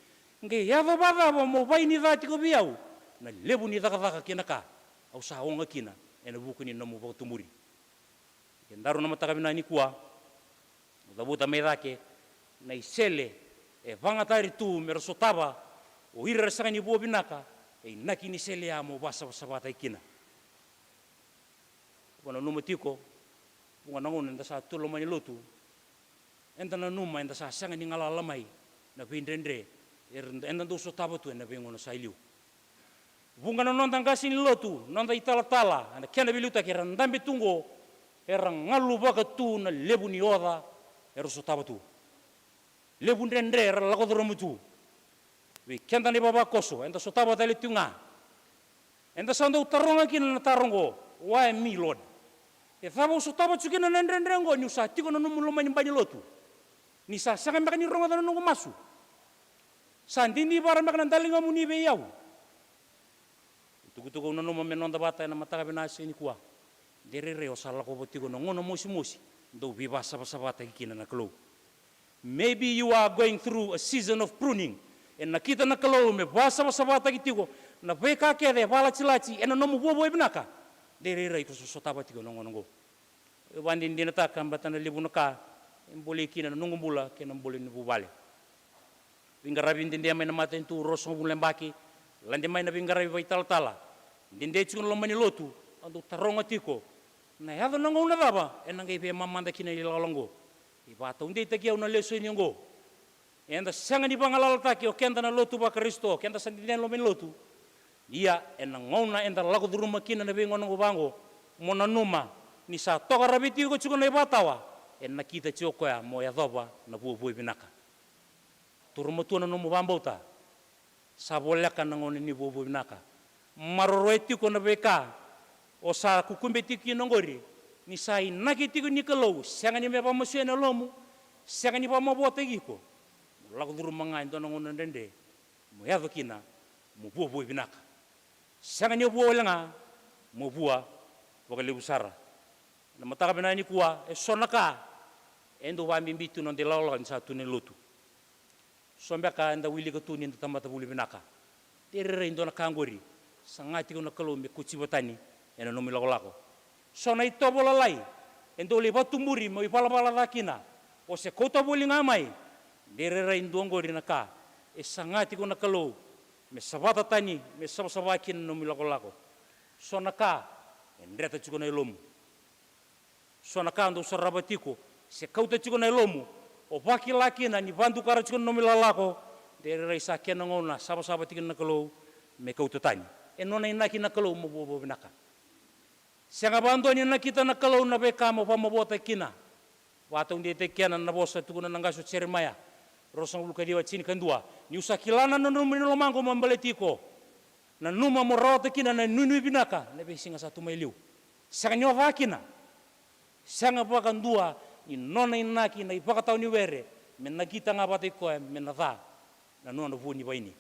Qai yaco vakacava mo vaini ca tiko vei au na levu ni cakacaka kei na ka au sa oga kina ena vuku ni nomu vakatuburi? Kedaru na mataka vinaka nikua, cavuta mai cake na isele e vagatari tu me ra sotava o ira era sega ni vua vinaka, e inaki ni sele ya mo vasavasavataki kina. Ko nanuma tiko, vuqa na gauna eda sa tu loma ni lotu, eda nanuma eda sa sega ni galala mai na veidredre era, eda dau sotava tu ena veigauna sa i liu. Vuqa na noda qase ni lotu, noda italatala, ena kena veiliutaki era dabe tu oqo, era galuvaka tu na levu ni oca era sotava tu. Levu dredre era lako curuma tu. Vei keda na ivavakoso, eda sotava tale tu ga. Eda sa dau taroga kina na taro oqo, why me, Lord? E cava au sotava tiko kina na dredre oqo niu sa tiko na nomu loma ni bai ni lotu? Ni sa sega beka ni rogoca na noqu masu? Sa didivara beka na daligamuni vei au? Tukutuku au nanuma me noda vata ena mataka vinaka siga nikua. De rairai o sa lakova tiko na gauna mosimosi dau veivasavasavataki kina na Kalou. Maybe you are going through a season of pruning. E nakita na Kalou me vasavasavataki tiko na veika kece e valatilati ena nomu vuavuai vinaka. De rairai ko sa sotava tiko na gauna oqo. E vakadinadinataka baleta na levu na ka e bolei kina na noqu bula kei na bula ni vuvale. Veiqaravi dede mai na matanitu, ruasagavulu na yabaki, lade mai na veiqaravi vakaitalatala. Dede tiko na loma ni lotu, au dau taroga tiko, na yaco na gauna cava ena qai veimamada kina na ilakolako oqo? E vakataudeitaki au na lesoni oqo. Eda sega ni vagalalataki o keda na lotu vaKarisito, keda sa dede ena loma ni lotu. Ia ena gauna eda lako curuma kina na veigauna oqo vaqo, mo nanuma ni sa toka ravi tiko tiko na ivakatawa, e nakita tiko o koya mo yacova na vuavuai vinaka. Turu matua na nomu vakabauta. Sa voleka na gauna ni vuavuai vinaka. Maroroya tiko na veika o sa kukube tiko kina oqori, ni sa inaki tiko ni Kalou, sega ni me vakamasuya na yalomu, sega ni vakamavoataki iko. Mo lako curuma ga e dua na gauna dredre mo yaco kina mo vuavuai vinaka. Sega ni o vua wale ga, mo vua vakalevu sara. Na mataka vinaka nikua, e so na ka e dau vakabibi tu na noda ilakolako ni sa tu na lotu. So beka eda wilika tu ni da tamata vuli vinaka. De rairai dua na ka oqori, saga tiko na Kalou me kauti vatani ena nomu ilakolako. So na itovo lalai e dau lai vakatuburi mo ivalavala ca kina, o se kauta voli ga mai. De rairai dua oqori na ka e saga tiko na Kalou me savata tani, me savasava kina na nomu ilakolako. So na ka e dreta tiko na yalomu. So na ka dau sarava tiko se kauta tiko na yalomu, o vakila kina ni vadukara tiko na nomu ilakolako. De rairai sa kena gauna savasava tiko na Kalou me kauta tani. E nona inaki na Kalou mo vuavua vinaka. Sega vakadua ni nakita na Kalou na veika mo vakamavoataki kina. Vakataudeitaki kina na vosa tukuna na qase o Jeremaia, ruasagavulu ka ciwa, tinikadua: Niu sa kila na nanuma ni lomaqu me baleti iko, nanuma mo rawata kina na inuinui vinaka na veisiga sa tu mai liu. Sega ni o ca kina. Sega vakadua ni nona inaki na ivakatawa ni were me nakita ga vata i koya me na ca na nona vua ni vaini.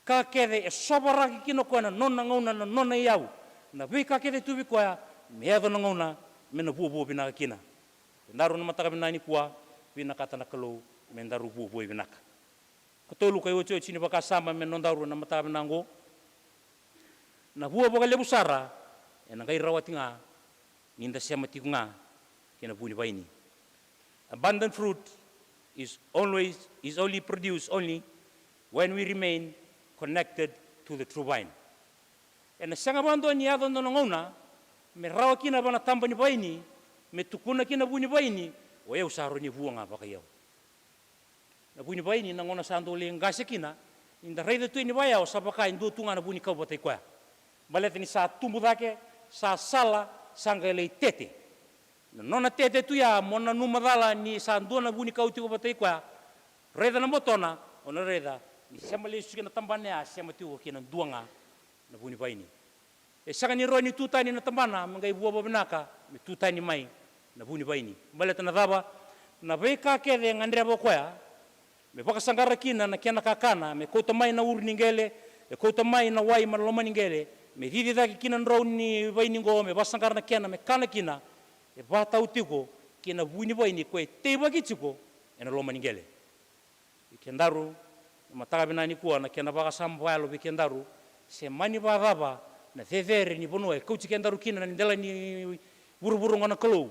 Ka kece e sovaraki kina o koya na nona gauna, na nona iyau, na veika kece e tu vei koya, me yaco na gauna me na vuavua vinaka kina. Daru na mataka vinaka nikua, vinakata na Kalou me daru vuavuai vinaka. Katolu ka iotioti ni vakasama me nodaru na mataka vinaka oqo. Na vua vakalevu sara ena qai rawati ga ni da sema tiko ga kei na vu ni vaini. Abundant fruit is always, is only produced only when we remain connected to the true vine. Ena sega vakadua ni yaco dua na gauna me rawa kina vua na taba ni vaini, me tukuna kina na vu ni vaini, o yau sa rawa ni vua ga vakaiyau. Na vu ni vaini, na gauna sa dau lai qase kina, ni da raica tu yani vakayawa sa vaka e dua tu ga na vunikau vata i koya. Baleta ni sa tubu cake, sa sala, sa qai lai tete. Na nona tete tu ya, mo nanuma cala ni sa dua na vunikau tiko vata i koya. Raica na botona, o na raica ni sema lesu kina na tabana ya, sema tiko kina dua ga na vu ni vaini. E sega ni rawa ni tu tani na tabana me qai vua vavinaka me tu tani mai na vu ni vaini. Baleta na cava? Na veika kece e gadreva o koya me vakasaqara kina na kena kakana, me kauta mai na uru ni qele, e kauta mai na wai mai na loma ni qele, me cici cake kina na drau ni vaini oqo, me vakasaqara na kena me kana kina, e vakatau tiko kei na vu ni vaini ko e teivaki tiko ena loma ni qele. Kedaru, na mataka vinaka nikua, na kena vakasama vakayalo vei kedaru, se mani vakacava na cecere ni vanua e kauti kedaru kina na dela ni vuravura oqo na Kalou,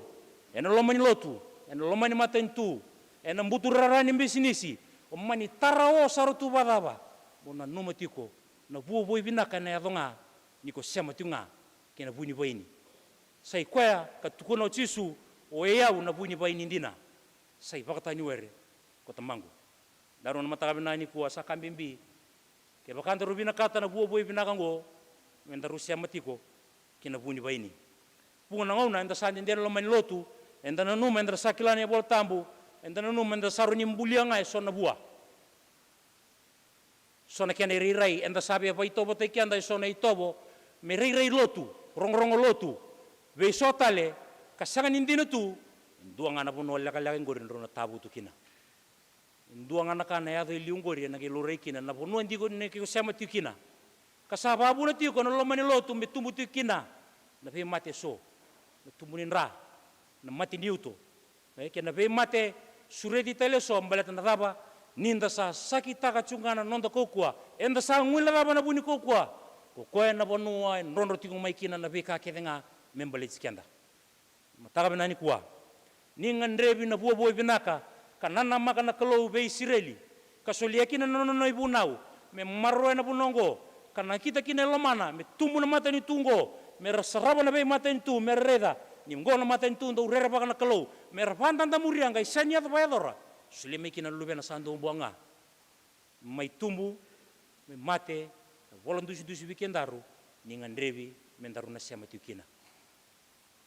ena loma ni lotu, ena loma ni matanitu, ena buturara ni bisinisi, o mani tara o sara tu vakacava, mo nanuma tiko na vuavuai vinaka ena yaco ga ni ko sema tiko ga kei na vu ni vaini. Sa i koya ka tukuna o Jisu, o i au na vu ni vaini dina, sa i vakatani were ko Tamaqu. Daru na mataka vinaka nikua sa ka bibi, kevaka daru vinakata na vuavuai vinaka oqo, me daru sema tiko kei na vu ni vaini. Vuqa na gauna eda sa dede ena loma ni lotu, eda nanuma eda sa kila na iVola Tabu, eda nanuma eda sa rawa ni bulia ga e so na vua. So na kena irairai, eda sa via vakaitovo vata keda e so na itovo me rairai lotu, rogorogo lotu. Vei so tale ka sega ni dina tu, e dua ga na vanua lekaleka oqori drau na tavutu kina. E dua ga na ka na yaco e liu oqori ena qai laurai kina na vanua diko ni ko sema tiko kina. Ka sa vakavuna tiko na loma ni lotu me tubu tiko kina na veimate e so, na tubu ni dra, na mate ni uto, e, kei na veimate sureti tale e so. Baleta na cava? Ni da sa sakitaka tiko ga na noda kaukaua, eda sa guilecava na vu ni kaukaua. Ko koya na vanua e drodro tiko mai kina na veika kece ga me baleti keda. Mataka vinaka nikua, ni gadrevi na vuavuai vinaka ka nanamaka na Kalou vei Isireli, ka solia kina na nona ivunau me maroroya na vanua oqo, ka nakita kina e lomana me tubu na matanitu oqo, me ra sarava na veimatanitu, me ra raica ni oqo na matanitu dau rerevaka na Kalou, me ra vakadadamuria qai sega ni yaco vakayacora. Solia mai kina na Luvena sa dau bua ga, mai tubu, mai mate na vola dusidusi vei kedaru, ni gadrevi me daru na sema tiko kina.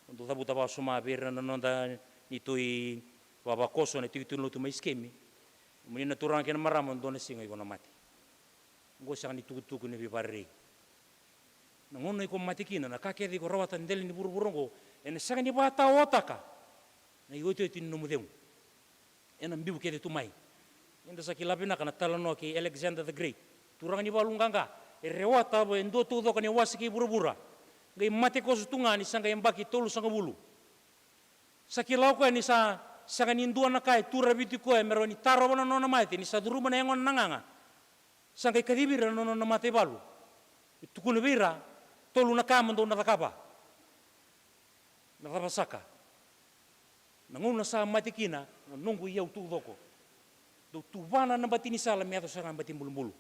Au dau cavuta vakasoma vei ira na noda neitou ivavakoso na itikotiko ni lotu mai Sikemi. Kemuni na turaga kei na marama, dua na siga iko na mate. Oqo sega ni tukutuku ni veivakarerei. Na gauna iko mate kina, na ka kece iko rawata na dela ni vuravura oqo, ena sega ni vakataotaka na iotioti ni nomu cegu. Ena biu kece tu mai. Eda sa kila vinaka na talanoa kei Alexander the Great, turaga ni valu qaqa. E rewataka e dua taucoko na iwase kei vuravura, qai mate koso tu ga ni sa qai yabaki tolusagavulu. Sa kila o koya ni sa sega ni dua na ka e tu raviti koya me rawa ni tarova na nona mate, ni sa curuma na yagona na gaga. Sa qai kacivi ira na nona mataivalu, e tukuna vei ira, tolu na ka mo dou na cakava. Na cava saka? Na gauna sa mate kina na noqu iyau taucoko, dou tuvana na bati ni sala me yaco sara ga bati bulubulu.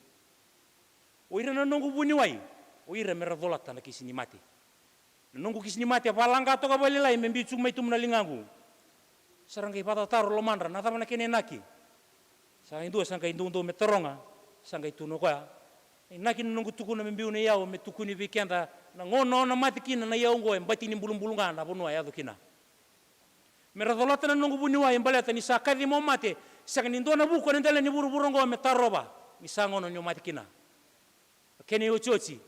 O ira na noqu vuniwai, o ira me ra colata na kisi ni mate. Na noqu kisi ni mate a valaqa toka vakalailai me biu tu mai tu na ligaqu. Sa ra qai vakatataro lomadra, na cava na kena inaki? Sa qai dua sa qai doudou me taroga, sa qai tukuna o koya, inaki na noqu tukuna me biu na iyau, me tukuni vei keda na gauna o na mate kina na iyau oqo e bati ni bulubulu ga na vanua e yaco kina. Me ra colata na noqu vuniwai, baleta ni sa kaci mo mate, sega ni dua na vuku ena dela ni vuravura oqo me tarova ni sa gauna ni o mate kina. Kena iotioti,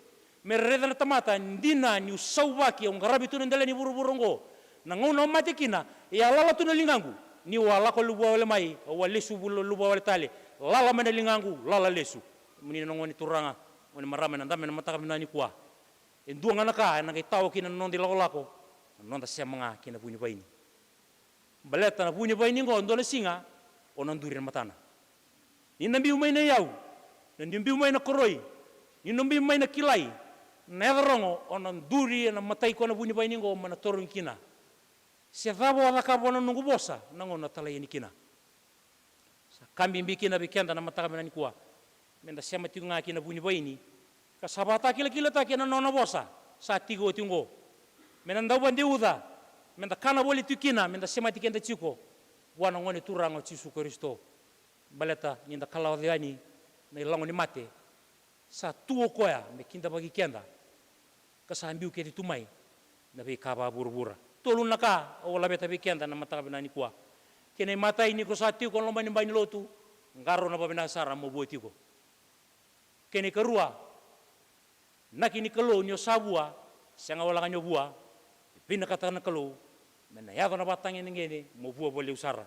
me ra raica na tamata, dina niu sauvaki, au qaravi tu na dela ni vuravura oqo. Na gauna au mate kina, e a lala tu na ligaqu. Niu a lako luvawale mai, au a lesu vu-, luvawale tale, lala mai na ligaqu, lala lesu. Kemuni na gone turaga, gone marama ena dabe ena mataka vinaka nikua, e dua ga na ka ena qai tawa kina na noda ilakolako, na noda sema ga kei na vu ni vaini. Baleta na vu ni vaini oqo, dua na siga o na duri ena matana. Ni na biu mai na iyau, ni na biu mai na koroi, ni na biu mai na kilai, na yaca rogo, o na duri ena matai koya na vu ni vaini oqo, mo na tarogi kina, se cava o a cakava na noqu vosa na gauna o talai yani kina? Sa ka bibi kina vei keda na mataka vinaka nikua, me da sema tiko ga kei na vu ni vaini, ka sa vakatakilakilataki ena nona vosa sa tiko oti oqo. Me na dau vakadeuca, me da kana voli tiko kina, me da semati keda tiko vua na Gone Turaga o Jisu Karisito. Baleta ni da kalawa yani na ilago ni mate, sa tu o koya me kidavaki keda, ka sa biu kece tu mai na veika vakavuravura. Tolu na ka au a laveta vei keda na mataka vinaka nikua. Kena imatai, ni ko sa tiko ena loma ni bai ni lotu, qarauna vakavinaka sara mo vua tiko. Kena ikarua, inaki ni Kalou ni o sa vua, sega walega ni o vua, vinakata na Kalou me na yaco na vakatagedegede mo vua vakalevu sara.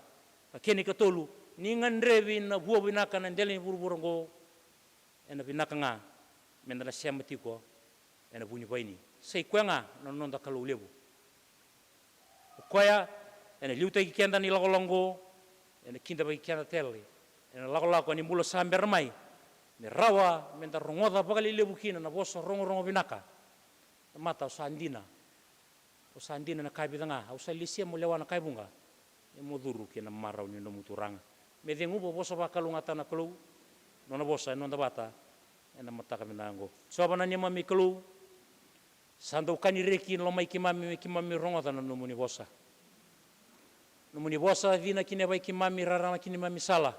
Ka kena ikatolu, ni gadrevi na vua vinaka ena dela ni vuravura oqo, ena vinaka ga me da na sema tiko ena vu ni vaini. Sa i koya ga na noda Kalou levu. O koya ena liutaki keda ena ilakolako oqo, ena kidavaki keda tale ena lakolako ni bula sa bera mai, me rawa me da rogoca vakalelevu kina na vosa rogorogo vinaka. Tamata, au sa dina. Au sa dina ena ka vica ga, au sa lesia mo lewa na ka e vuqa, ia mo curu ki na marau ni nomu Turaga. Me ceguva, vosa vakalougatataka na Kalou, nona vosa e noda vata ena mataka vinaka oqo. Jiova na neimami Kalou, sa dau ka ni reki e lomai keimami me keimami rogoca na nomuni vosa. Nomuni vosa cina ki na yavai keimami, rarama ki na neimami sala.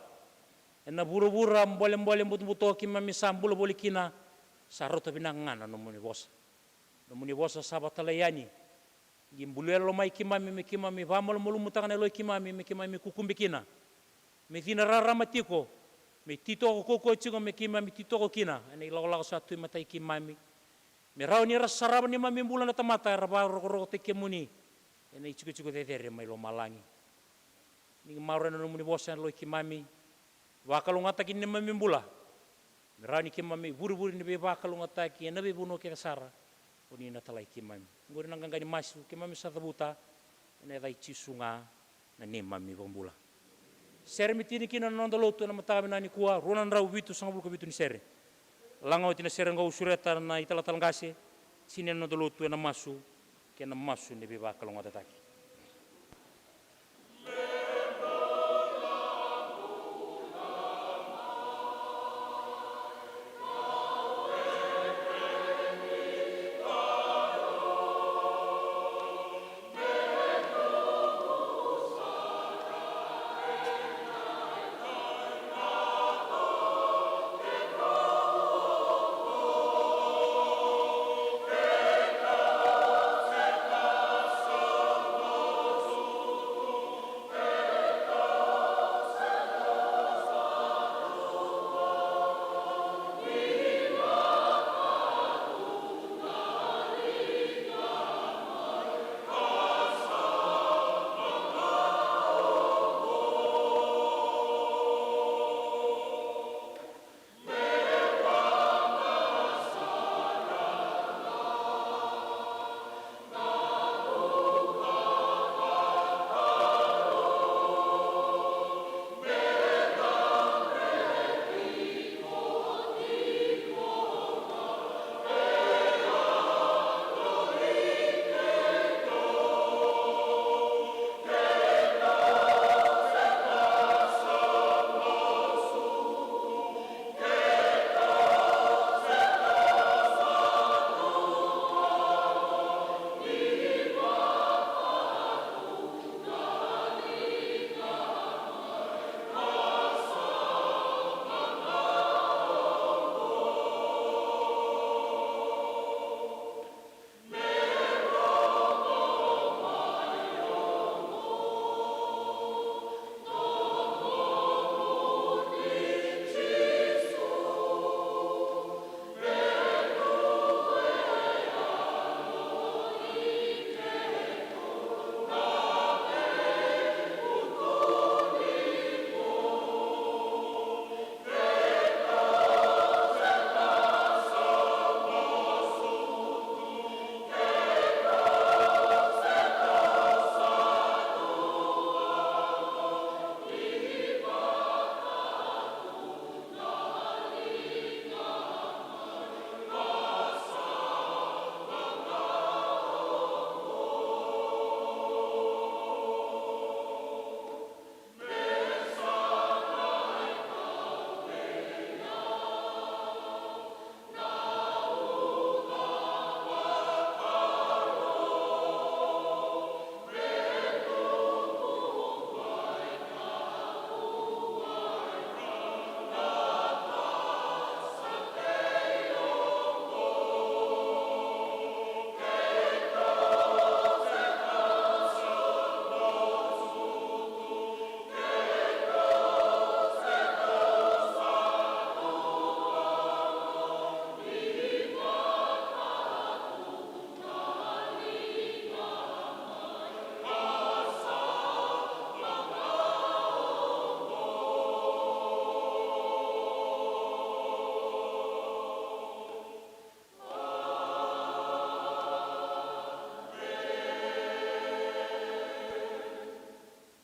Ena vuravura bolebole butobuto keimami sa bula voli kina, sa rauta vinaka ga na nomuni vosa. Nomuni vosa sa vakatalai yani, qai buluya lomai keimami me keimami vakamalumalumutaka na yaloi keimami me keimami kukube kina. Me cina rarama tiko, me titoko kaukaua tiko me keimami titoko kina ena ilakolako sa tu e matai keimami. Me rawa ni ra sarava neimami bula na tamata era vakarokorokotaki kemuni ena itikotiko cecere mai lomalagi. Ni maroroya na nomuni vosa ena yaloi keimami. Vakalougatataki neimami bula. Me rawa ni keimami vurevure ni veivakalougatataki ena veivanua kece sara o ni na talai keimami. Oqori na qaqa ni masu keimami sa cavuta ena yaca i Jisu ga na neimami iVakabula. Sere me tini kina na noda lotu ena mataka vinaka nikua, rua na drau vitusagavulu ka vitu ni sere. Laga oti na sere oqo, au sureta na italatala qase, tini na noda lotu ena masu kei na masu ni veivakalougatataki.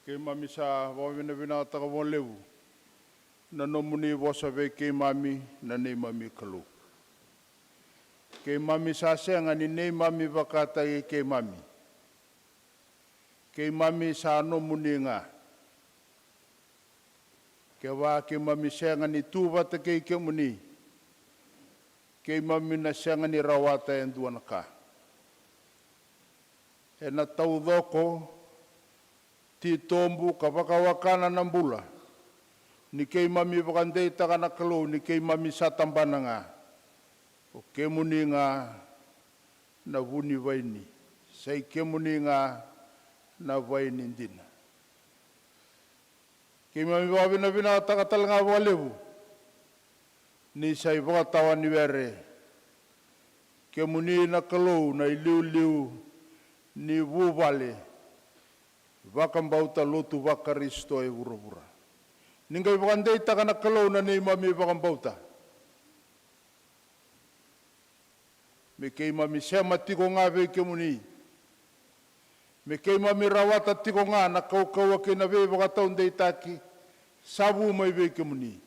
Keimami sa vakavinavinakataka vakalevu Na nomuni vosa vei keimami, na neimami Kalou. Keimami sa sega ni neimami vakataki keimami. Keimami sa nomuni ga. Kevaka keimami sega ni tu vata kei kemuni, keimami na sega ni rawata e dua na ka. Ena taucoko, titobu ka vakawakana na bula, ni keimami vakadeitaka na Kalou ni keimami sa tabana ga. O kemuni ga na vunivaini, sa i kemuni ga na vaini dina. Keimami vakavinavinakataka tale ga vakalevu ni sa i vakatawa ni were. Kemuni na Kalou na iliuliu ni vuvale vakabauta lotu vaKarisito e vuravura. Ni qai vakadeitaka na Kalou na neimami vakabauta. Me keimami sema tiko ga vei kemuni. Me keimami rawata tiko ga na kaukauwa kei na veivakataudeitaki sa vu mai vei kemuni.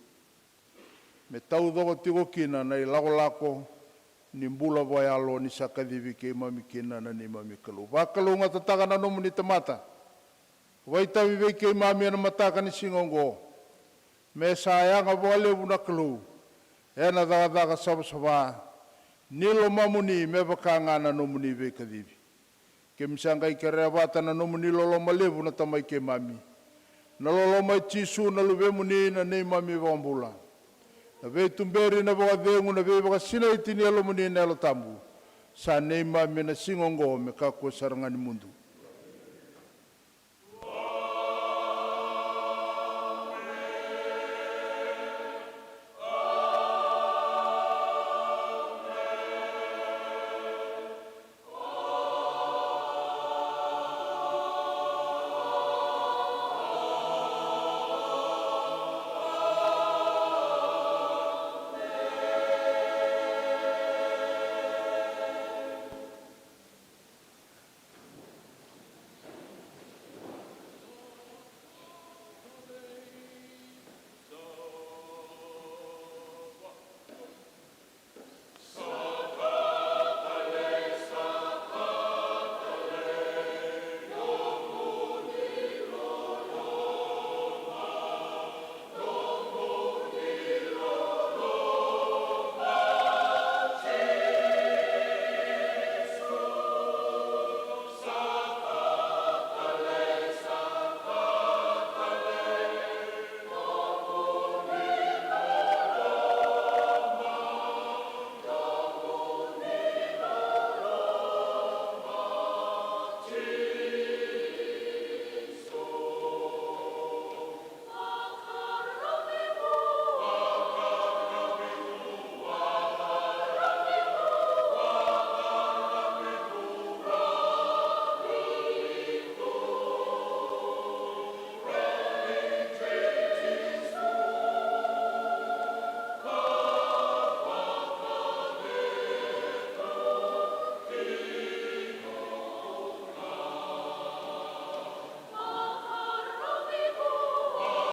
Me taucoko tiko kina na ilakolako ni bula vakayalo ni sa kacivi keimami kina na neimami Kalou. Vakalougatataka na nomuni tamata. Vakaitavi vei keimami ena mataka ni siga oqo. Me sa yaga vakalevu na Kalou ena cakacaka savasava ni lomamuni me vaka ga na nomuni veikacivi. Keimami sa qai kerea vata na nomuni loloma levu na Tamai keimami, na loloma i Jisu na Luvemuni na neimami iVakabula, na veituberi, na vakacegu, na veivakasinaiti ni Yalomuni na Yalo Tabu, sa neimami ena siga oqo me kakua sara ga ni mudu.